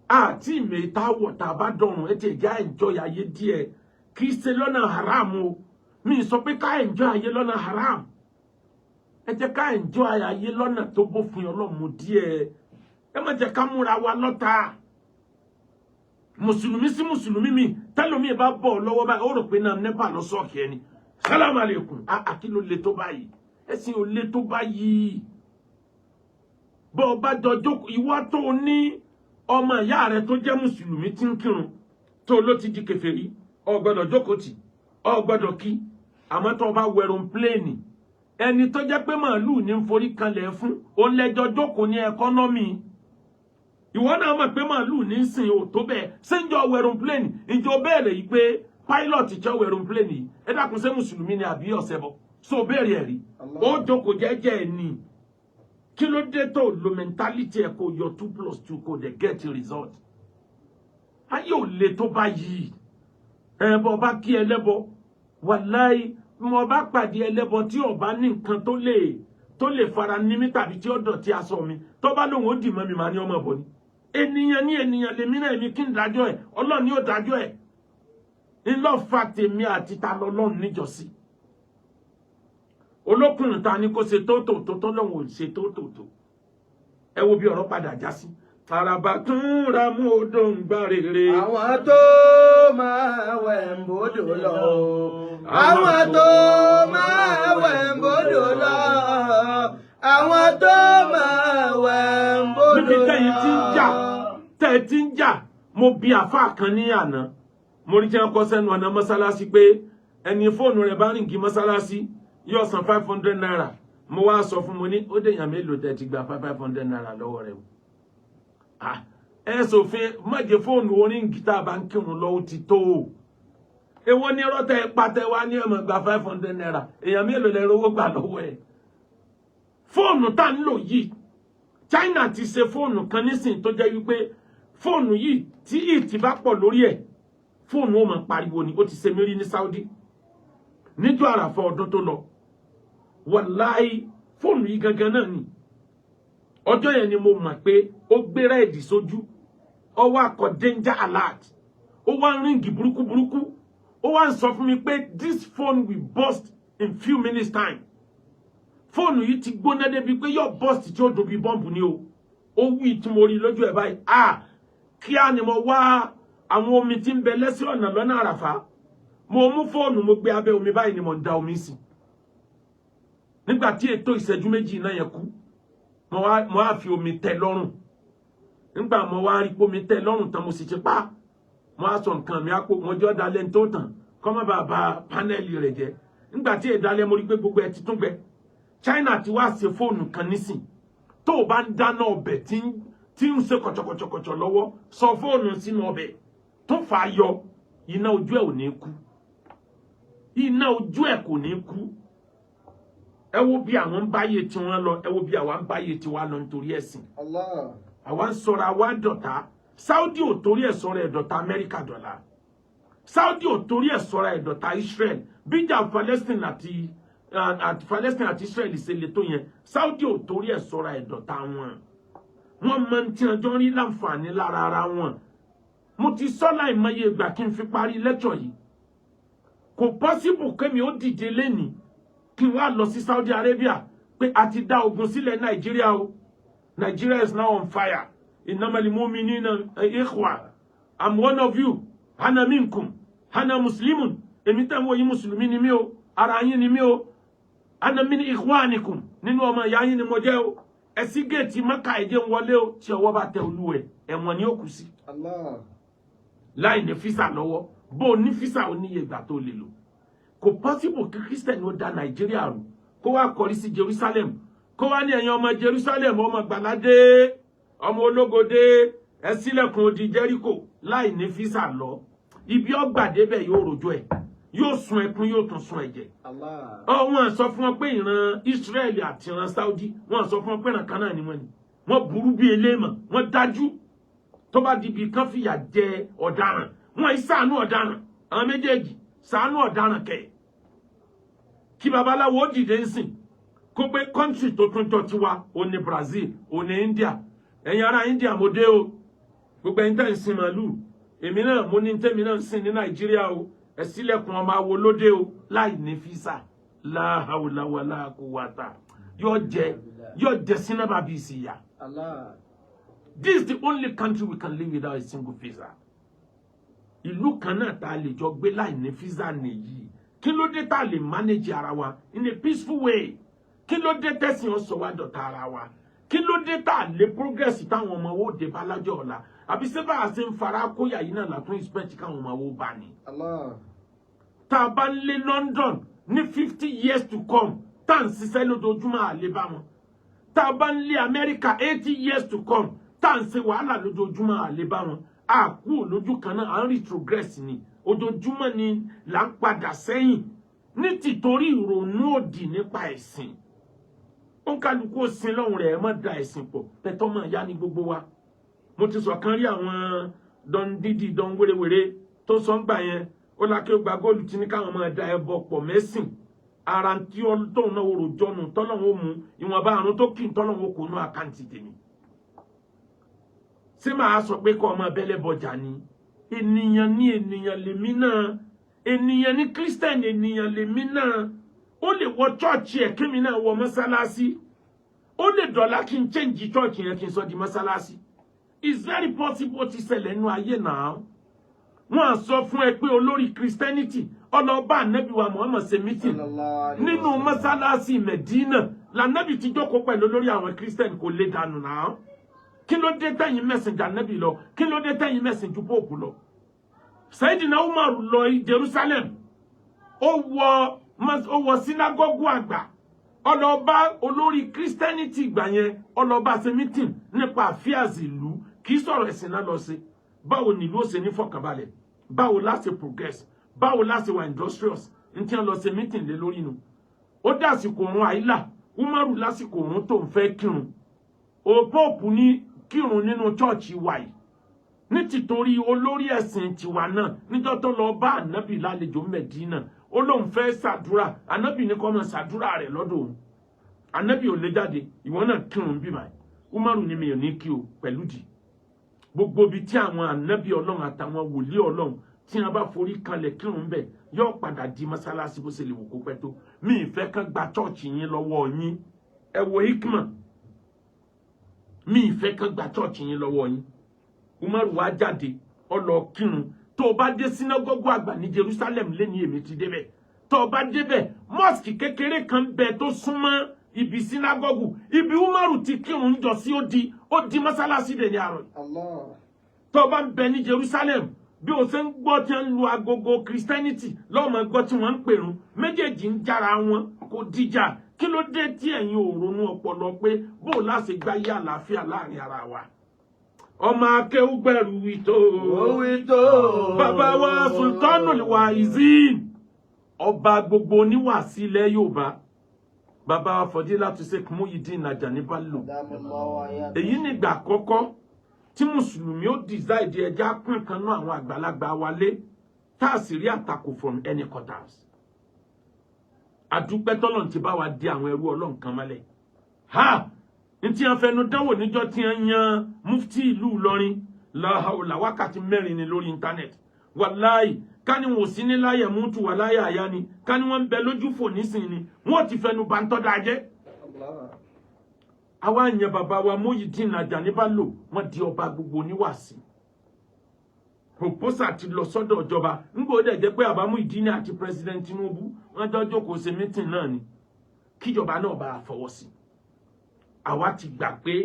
àti ìmẹ̀ta wọ̀ tá a bá dọ̀rùn. Ẹ ti ẹ̀já enjoy ayé díẹ̀. Kì í ṣe lọ́nà haram o. Mi sọ pé ká enjoy ayé lọ́nà haram. Ẹ jẹ́ ká enjoy ayé lọ́nà tó bófin Ọlọ́run díẹ̀. Ẹ má jẹ́ ká múra wa lọ́ta, mùsùlùmí sí mùsùlùmí. Mi tẹlomi bá bọ̀ lọ́wọ́ báyìí, ó rò pé náà NEPA lọ sọ́ọ̀kì ẹni. Sálámù aleykum. Àkí ló le tó báyìí? Ẹ̀sìn ò le tó báyìí. Bọ́ ọ bá jọ jókòó, ìwọ tó ní ọmọ ìyá rẹ tó jẹ́ mùsùlùmí tí ń kírun tó ló ti di kèfèrí, o gbọ́dọ̀ jókòó tì, o gbọ́dọ̀ kí. Àmọ́ tó o bá wọ aeroplane, ẹni tó jẹ́ pé màálùú ní ń forí kanlẹ̀ fún òun lẹ́jọ́ jókòó ní economy. Ìwọ náà mọ̀ pé màálùú ní ń sìn ò tó bẹ́ẹ̀. Ṣé ń jọ wọ aeroplane, ìjọ béèrè yìí pé pilot tí ó wọ aeroplane yìí, ẹ dákun, ṣé mùsùlùmí ni àbí ọ̀sẹ̀ bọ̀? So béèrè ẹ̀ rí, ó jókòó jẹ́jẹ́ ẹ̀ ní. Kí ló dé tó lo mentality ẹ kó yọ 2 plus 2, kó dẹ̀ get result? Ayé ò le tó báyìí. Ẹ bọ́ bá kí ẹlẹ́bọ, wàláì, mo bá pàdé ẹlẹ́bọ tí ó bá ní nǹkan tó lè fara ní mi tàbí tí ó dọ̀tí aṣọ mi, tó bá lóun ó dì mọ́ mi, màá ní ọmọ bọ̀ ni. Ènìyàn ní ènìyàn lèmi náà. Èmi kí n dájọ́ ẹ̀? Ọlọ́run ni ó dájọ́ ẹ̀. Ńlọ fa tèmi àti ta lọ́lọ́run níjọ́sí. Olókùnrin ta ni kó ṣe tó tó lóun ò ṣe tó tó. Ẹ wo bí ọ̀rọ̀ padà já sí. Àràbà tún ra mú odò ń gbá rere. Àwọn tó máa wẹ̀ ń bòdò lọ. Àwọn tó máa wẹ̀ ń bòdò lọ. Àwọn tó máa wẹ̀ ń bòdò Níbi lọ. tẹ́yìn tí ń jà, tẹ́ ẹ ti ń jà. Mo bi àáfàá kan ní àná, mo rí tí wọ́n kọ́ sẹ́nu ọ̀nà mọ́sálásí pé ẹni fóònù rẹ̀ bá ring mọ́sálásí yóò san ₦500. Mo wá sọ fún mo ní ó dèèyàn mélòó tẹ́ ti gba 500 naira lọ́wọ́ rẹ̀ o? Ah, ẹ sòfin má jẹ́ fóònù ó ring tá a bá ń kírun lọ́wọ́ ti tó o. Èwo ni rọ́tẹ̀ pàtẹ wá ní ẹ̀mọ̀ gba ₦500? Èèyàn mélòó lẹ rówó gbà lọ́wọ́ ẹ̀? Fóònù tá ń lò yìí, China ti ṣe fóònù kan nísìnyí tó jẹ́ wípé fóònù yìí, tí ìtì bá pọ̀ lórí ẹ̀, fóònù ó máa pariwo ni. Ó ti ṣe mí rí ní Saudi níjọ́ Àràfà ọdún tó lọ. Wàláì, fóònù yìí gangan náà ni. Ọjọ́ yẹn ni mo mọ̀ pé ó gbé red sójú, ó wá kọ "danger alert", ó wá ń ring burúkú burúkú, ó wá ń sọ fún mi pé this phone will burst in few minutes time. Fóònù yìí ti gbóná débi pé yóò burst tí ó dòbí bọ́ǹbù ni o. Ó wí tí mo rí lójú ẹ̀ báyìí. Ah, kíá ni mo wá àwọn omi tí ń bẹ lẹ́sẹ̀ ọ̀nà lọ́nà Àràfá. Mo mú fóònù, mo gbé abẹ́ omi báyìí ni mo ń da omi sí. Nígbà tí ètò ìṣẹ́jú 2 náà yẹn kú, mo wá fi omi tẹ́ lọ́rùn. Nígbà mo wá rí pé omi tẹ́ lọ́rùn tán, mo sì ti pa, mo á sọ nǹkan mi àpò, mo jọ́ dalẹ̀ tó tàn kọ́ má bàa ba panel rẹ̀ jẹ́. Nígbà tí ìdálẹ́, mo rí pé gbogbo ẹ̀ ti tún gbẹ. China ti wá ṣe fóònù kan nísìn, tó o bá ń dáná ọbẹ̀ tí ń ṣe kọ̀chọ̀kọ̀chọ̀kọ̀chọ̀ lọ́wọ́, sọ fóònù sínú ọbẹ̀ tó fà á yọ, iná ojú ẹ̀ ò ní kú, iná ojú ẹ̀ kò ní kú. Ẹ wo bí àwọn ń báyé tiwọn lọ, ẹ wo bí àwa ń báyé tiwa lọ nítorí ẹ̀sìn. Allah. Àwa ń sọ̀rọ̀ àwa dọ̀tá. Saudi ò torí ẹ̀ sọ̀rọ̀ ẹ̀ dọ̀tá Amẹ́ríkà dọ̀la. Saudi ò torí ẹ̀ sọ̀rọ̀ ẹ̀ dọ̀tá Israel. Bíjà Palestine àti Israel ṣe le tó yẹn, Saudi ò torí ẹ̀ sọ̀rọ̀ ẹ̀ dọ̀tá wọn. Wọ́n mọ tí wọ́n jọ ń rí láǹfààní lára ara wọn. Mo ti sọ láìmọye ìgbà kí n fi parí lẹ́tọ̀ yìí, kò possible kémi ó dìde lénìí kí n wá lọ sí Saudi Arabia pé a ti dá ogun sílẹ̀ Nàìjíríà o. Nigeria is now on fire. Innamal mu'minina ikhwa. I'm one of you. Ana minkum. Ana muslimun. Èmi tẹ́ ń wò yín, mùsùlùmí ni mí o. Ara yín ni mí o. Ana min ikhwanikum. Nínú ọmọ ìyá yín ni mo jẹ́ o. Ẹ ṣí géètì Mẹ́kà, ẹ jẹ́ ń wọlé o. Tí ọwọ́ bá tẹ olúwẹ̀, ẹ̀wọ̀n ni ó kù sí. Allah. Láì ní visa lọ́wọ́. Bó o ní visa, ó níye ìgbà tó lè lò. Kò possible kí Christian ó da Nàìjíríà rú, kó wá kọrí sí Jerusalem, kó wá ní, "Ẹ̀yin ọmọ Jerusalem, ọmọ gbàládé, ọmọ ológode, ẹ ṣílẹ̀kùn odi Jericho," láì ní visa lọ. Ibi ọgbà débẹ̀, yóò rojọ́ ẹ̀, yóò sun ẹkún, yóò tún sun ẹ̀jẹ̀. Allah. Ọ wọ́n sọ fún wọn pé ìran Israẹli àti ìran Saudi, wọ́n sọ fún wọn pé ìran kan náà ni wọ́n ni wọ́n burú bí eléèmọ̀, wọ́n dájú. Tó bá di ibi kan fìyà jẹ ọ̀daràn, wọ́n yìí ṣàánú ọ̀daràn. Àwọn méjèèjì ṣàánú ọ̀daràn kẹ̀. Kí babaláwo ó dìde ń sìn, kó pé country tó tún jọ tiwa, ó ní Brazil, ó ní India. "Ẹ̀yin ará India, mo dé o. Gbogbo ẹ̀yin tẹ́ ń sin màálù, èmi náà mo ní tẹ́mi náà ń sìn ní Nàìjíríà o. Ẹ ṣílẹ̀kùn, ọmọ awo lóde o," láì ní visa. La hawla wala quwwata. Yóò jẹ, yóò jẹ sínú bàbí ìsìyà. Allah. This is the only country we can live without a single visa. Ìlú kan náà tá a lè jọ gbé láì ní visa nìyí. Kí ló dé tá a lè manage ara wa in a peaceful way? Kí ló dé tẹ̀sìn ó sọ wá dọ̀tá ara wa? Kí ló dé tá a lè progress táwọn ọmọ wo dé bá lájọ́ ọ̀la? Àbí ṣé bá a ṣe ń fara kóyà yìí náà látún expect káwọn ọmọ wo bá ní? Allah. Tá a bá ń lé London ní 50 years to come, tá à ń ṣiṣẹ́ lójoojúmọ́, àlè bá wọn. Tá a bá ń lé Amẹ́ríkà 80 years to come, tá à ń ṣe wàhálà lójoojúmọ́, àlè bá wọn. A kú lójú kan náà, à ń retrogress ni. Ojoojúmọ́ ni là ń padà sẹ́yìn ní tìtorí ìrònú òdì nípa ẹ̀sìn. Ó ń kálukú ó sin lọ́hùn rẹ̀, ẹ má da ẹ̀sìn pọ̀. Pẹ̀tọ́ mọ̀ ya ní gbogbo wa. Mo ti sọ kan rí, àwọn dán dídì dán wérewère tó sọ ń gbà yẹn, ó lákè ó gba góòlù tí ní káwọn máa da ẹbọ pọ̀ mẹ́sìn ara tí tóun náà wòrò jọnu tọ́lọ́hún ó mu ìwọ̀nba àrùn tó kì í tọ́lọ́hún ó kò nú account tèmi. Ṣé màá sọ pé kọ́ ọmọ abẹ́lẹ́ bọjà ni? Ènìyàn ní ènìyàn lèmi náà, ènìyàn ní Christian, ènìyàn lèmi náà. Ó lè wọ chọ́ọ̀chì ẹ̀, kémi náà wọ mọ́sálásí. Ó lè dọ̀la kí n change chọ́ọ̀chì yẹn, kí n sọ di mọ́sálásí. It's very possible. Ó ti ṣẹlẹ̀ nínú ayé náà. Wọ́n á sọ fún ẹ pé olórí Christianity ọlọ́ba ànábì wa Muhammad ṣe meeting Sallallahu alaihi nínú wasallam. mọ́sálásí Medina lànàbì ti jókòó pẹ̀lú olórí àwọn Christian, kò lè dànù náà. Kí ló dé tẹ̀yìn mẹ́sìn jà ànábì lọ? Kí ló dé tẹ̀yìn mẹ́sìn ju Pope lọ? Sayyidina Umar lọ Jerusalem, ó wọ sínágọ́gù àgbà, ọlọ́ba olórí Christianity ìgbà yẹn, ọlọ́ba ṣe meeting nípa affairs ìlú. Kì í sọ̀rọ̀ ẹ̀sìn náà lọ sí. Báwo nílùú ó ṣe ní fọkànbalẹ̀, báwo la ṣe progress, báwo la ṣe wà industrious, n tí wọ́n lọ ṣe meeting lé lórí nu. Ó dásìkò òrùn àìlà, Umaru lásìkò òrùn tó ń fẹ́ kírun. O Pope ní kírun nínú chọ́ọ̀chì wa yìí ní tìtorí olórí ẹ̀sìn tiwa náà. Níjọ́ tó lọ bá ànábì lálejò Mẹ̀dínà, ó lóun fẹ́ ṣàdúrà. Ànábì ní kó máa ṣàdúrà rẹ̀ lọ́dọ̀ òun. Ànábì ò lè jáde, ìwọ náà kírun bíbá. Umaru ní mi ò ní kí o pẹ̀lú dì gbogbo ibi tí àwọn ànábì Ọlọ́run àtàwọn wòlíì Ọlọ́run tí wọn bá forí kanlẹ̀ kírun bẹ̀, yóò padà di mọ́sálásí, bó ṣe lè wò kó pẹ́ tó. Mi ì fẹ́ kán gba chọ́ọ̀chì yín lọ́wọ́ yín. Ẹ wo hikma. Mi ì fẹ́ kán gba chọ́ọ̀chì yín lọ́wọ́ yín. Umaru wá jáde, ó lọ kírun. Tó o bá dé sínágọ́gù àgbà ní Jerusalem lẹ́ni, èmi ti débẹ̀, tó o bá débẹ̀, mosque kékeré kan bẹ tó súnmọ́ ibi sínágọ́gù ibi Umaru ti kírun ń jọ sí, ó di mọ́sálásí dẹ̀ ní àárọ̀ yìí. Allah. Tó o bá ń bẹ ní Jerusalem, bí o ṣe ń gbọ́ tí ń lu agogo Christianity lọ́mọ gbọ́ tí wọ́n ń pèrún. Méjèèjì ń jára wọn, kò dìjà. Kí ló dé tí ẹ̀yin ò ronú ọpọlọ pé bó o láṣẹ gbáyé àlàáfíà láàrin ara wa? Ọmọ akéwúgbẹ̀rù wí tó. Ó wí tó. Bàbá wa Sultanul Waizin, ọba gbogbo oníwàásí ilẹ̀ Yorùbá, bàbá wa Fọdílátù Sheikh Muyideen Ajani Bello. Èyí nígbà àkọ́kọ́ tí mùsùlùmí ó decide ẹja pín kan náà àwọn àgbàlagbà wálé, tá a sì rí àtakò from any quarters. Àdúpẹ́ tọ́lọ́run ti bá wa di àwọn ẹrú Ọlọ́run kan mọ́lẹ̀. Ha n tí wọ́n fẹnu dánwò níjọ́ tí wọ́n yan mufti ìlú Ìlọrin láhàólà, wákàtí 4 ni lórí internet. Wàláì, ká ní wọn ò sí ní láyẹ̀ mútu wà láyà àyà ni, ká ní wọ́n ń bẹ lójú fò nísìnyí ni, wọ́n ti fẹnu bá ń tọ́ da jẹ́. Àwa yan bàbá wa Muyideen Ajani Bello, wọ́n di ọba gbogbo oníwàásí. Proposal ti lọ sọ́dọ̀ ìjọba. Ńgbò dẹ̀ jẹ́ pé àbá Muyideen àti President Tinubu, wọ́n jọ jókòó ṣe meeting náà ni, kíjọba náà bá a fọwọ́ sí. Àwa ti gbà pé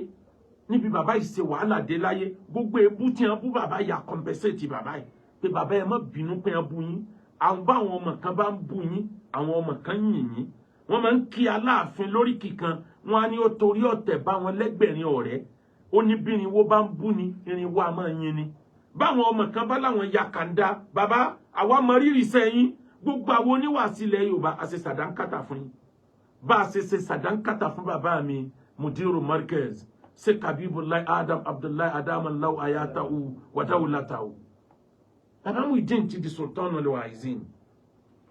níbi bàbá yìí ṣe wàhálà dé láyé, gbogbo ebú tí wọn bú bàbá yà, compensate bàbá yìí pé bàbá, ẹ má bínú pé wọn bú yín. Àwọn báwọn ọmọ kan bá ń bú yín, àwọn ọmọ kan yìn yín. Wọ́n máa ń kí Aláàfin lóríkì kan, wọ́n á ní ó torí ọ̀tẹ̀ bá wọn lẹ́gbẹ̀rin ọ̀rẹ́. Ó ní bí irinwó bá ń bú ni, irinwó a máa yin ni. Báwọn ọmọ kan bá láwọn ya kàńdá, bàbá, àwa mọ rírì sẹ́yìn. Gbogbo àwọn oníwàásí ilẹ̀ Yorùbá, a ṣe sàdánkátà fún yín. Bá a ṣe ṣe sàdánkátà fún bàbá mi Mudiru Markaz, ṣe Kabibulayi Adam Abdullahi Adam Allahu ayatahu wadawulatahu, bàbá Muyideen ti di Sultan al-Waizin.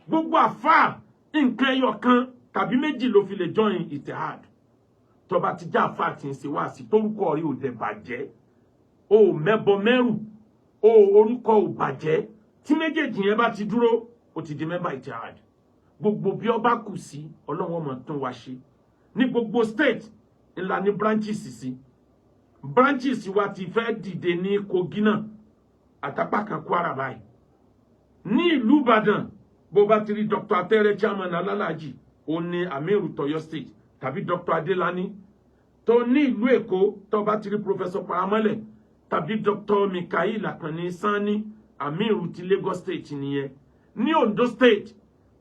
Gbogbo àfáà, nǹkan ẹyọ kan tàbí méjì ló fi lè join Itihad. Tó bá ti já àfáà tí ń ṣe wá sí, torúkọ rí ò dẹ̀ bàjẹ́, o mẹ́bọ mẹ́rù o, orúkọ ò bàjẹ́, tí méjèèjì yẹn bá ti dúró, ó ti di member Itihad. Gbogbo bí ọba kù sí, Ọlọ́run ọmọ tún wá ṣe. Ní gbogbo state ńlá ní branches sí. Branches wa ti fẹ́ dìde ní Kogi náà, àtàpá kan Kwara báyìí. Ní ìlú Ìbàdàn, bó bá ti rí Dr. Atẹ́rẹ́, chairman alálàájì, ó ní amiru tọyọ State, tàbí Dr. Adelani tó ní ìlú Èkó, tó bá ti rí Professor Paramọ́lẹ̀ tàbí Dr. Mikael Akanni Sani, amiru ti Lagos State nìyẹn. Ní Ondo State,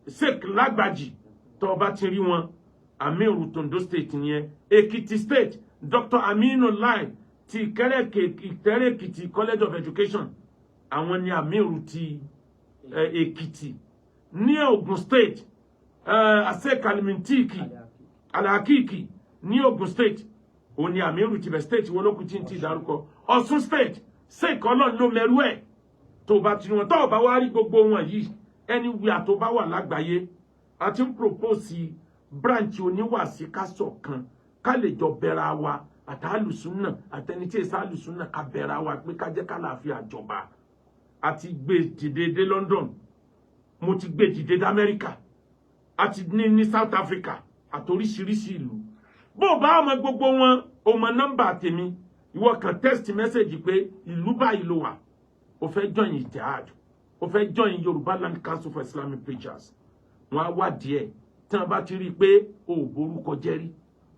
Sheikh Lágbàjì, tó bá ti rí wọn, amiru tondo State nìyẹn. Èkìtì State, Dr. Aminu Lai ti Ìkẹrẹ Èkìtì College of Education, àwọn ni amiru ti Èkìtì. Ní Ogun State, Asek Alimintiki Alakiki ní Ogun State, òun ni amiru tibẹ̀. State wo lókun tí ń ti dárúkọ? Ọ̀ṣun State, Sheikh Ọlọ́run ló mẹ́rú ẹ̀. Tó bá ti wọn, tó bá wá rí gbogbo wọn yìí, anywhere tó bá wà lágbàáyé, a ti ń propose branch oníwàásí kásọ̀ kan, ká lè jọ bẹ̀rẹ̀ wa, àtàlùsúnà àtẹni tí èsà àlùsúnà, ká bẹ̀rẹ̀ wa pé ká jẹ́ kálàáfíà jọba. Àti gbé dìde dé London, mo ti gbé dìde dé Amẹ́ríkà, àti ní South Africa, àtoríṣiríṣi ìlú. Bó o bá ọmọ gbogbo wọn, o mọ nọ́mbà tèmi. Ìwọ kàn text message pé ìlú báyìí ló wà, o fẹ́ join Itihad, o fẹ́ join Yorùbá Land Council for Islamic Preachers. Wọn á wá díẹ̀ tí wọn bá ti rí i pé o ò borúkọ jẹ́ rí,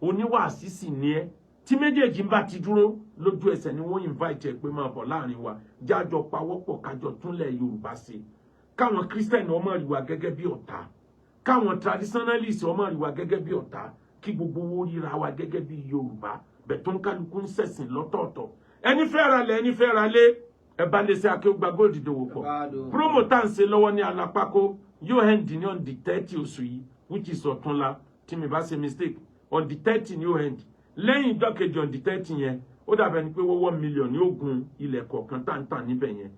oníwàásí sì ní ẹ, tí méjèèjì bá ti dúró, lójú ẹsẹ̀ ni wọ́n invite ẹ pé máa bọ̀ láàrin wa, jájọ pawọ́pọ̀, kájọ túnlẹ̀ Yorùbá ṣe, káwọn Christian ọmọ rí wa gẹ́gẹ́ bí ọ̀tá, káwọn traditionalist ọmọ rí wa gẹ́gẹ́ bí ọ̀tá, kí gbogbo owó ríra wa gẹ́gẹ́ bí Yorùbá bẹ̀tọ́ ń kálukú ń ṣẹ̀sìn lọ́tọ̀ọ̀tọ̀. Ẹni fẹ́ ra lẹ̀, ẹni fẹ́ ra lé, ẹ bá lè ṣe Akéwùgbà Gold dòwò pọ̀. Promo tá à ń ṣe lọ́wọ́ ní Alápákó yóò end ní on the 30 oṣù yìí, which is ọ̀túnla, tí mi bá ṣe mistake. On the 30 ní yóò end. Lẹ́yìn ìjọ kejì, on the 30 yẹn, ó dàbẹ̀ ni pé wọ́n 1 million ní ogun ilẹ̀ kọ̀ọ̀kan tá ń tà níbẹ̀ yẹn.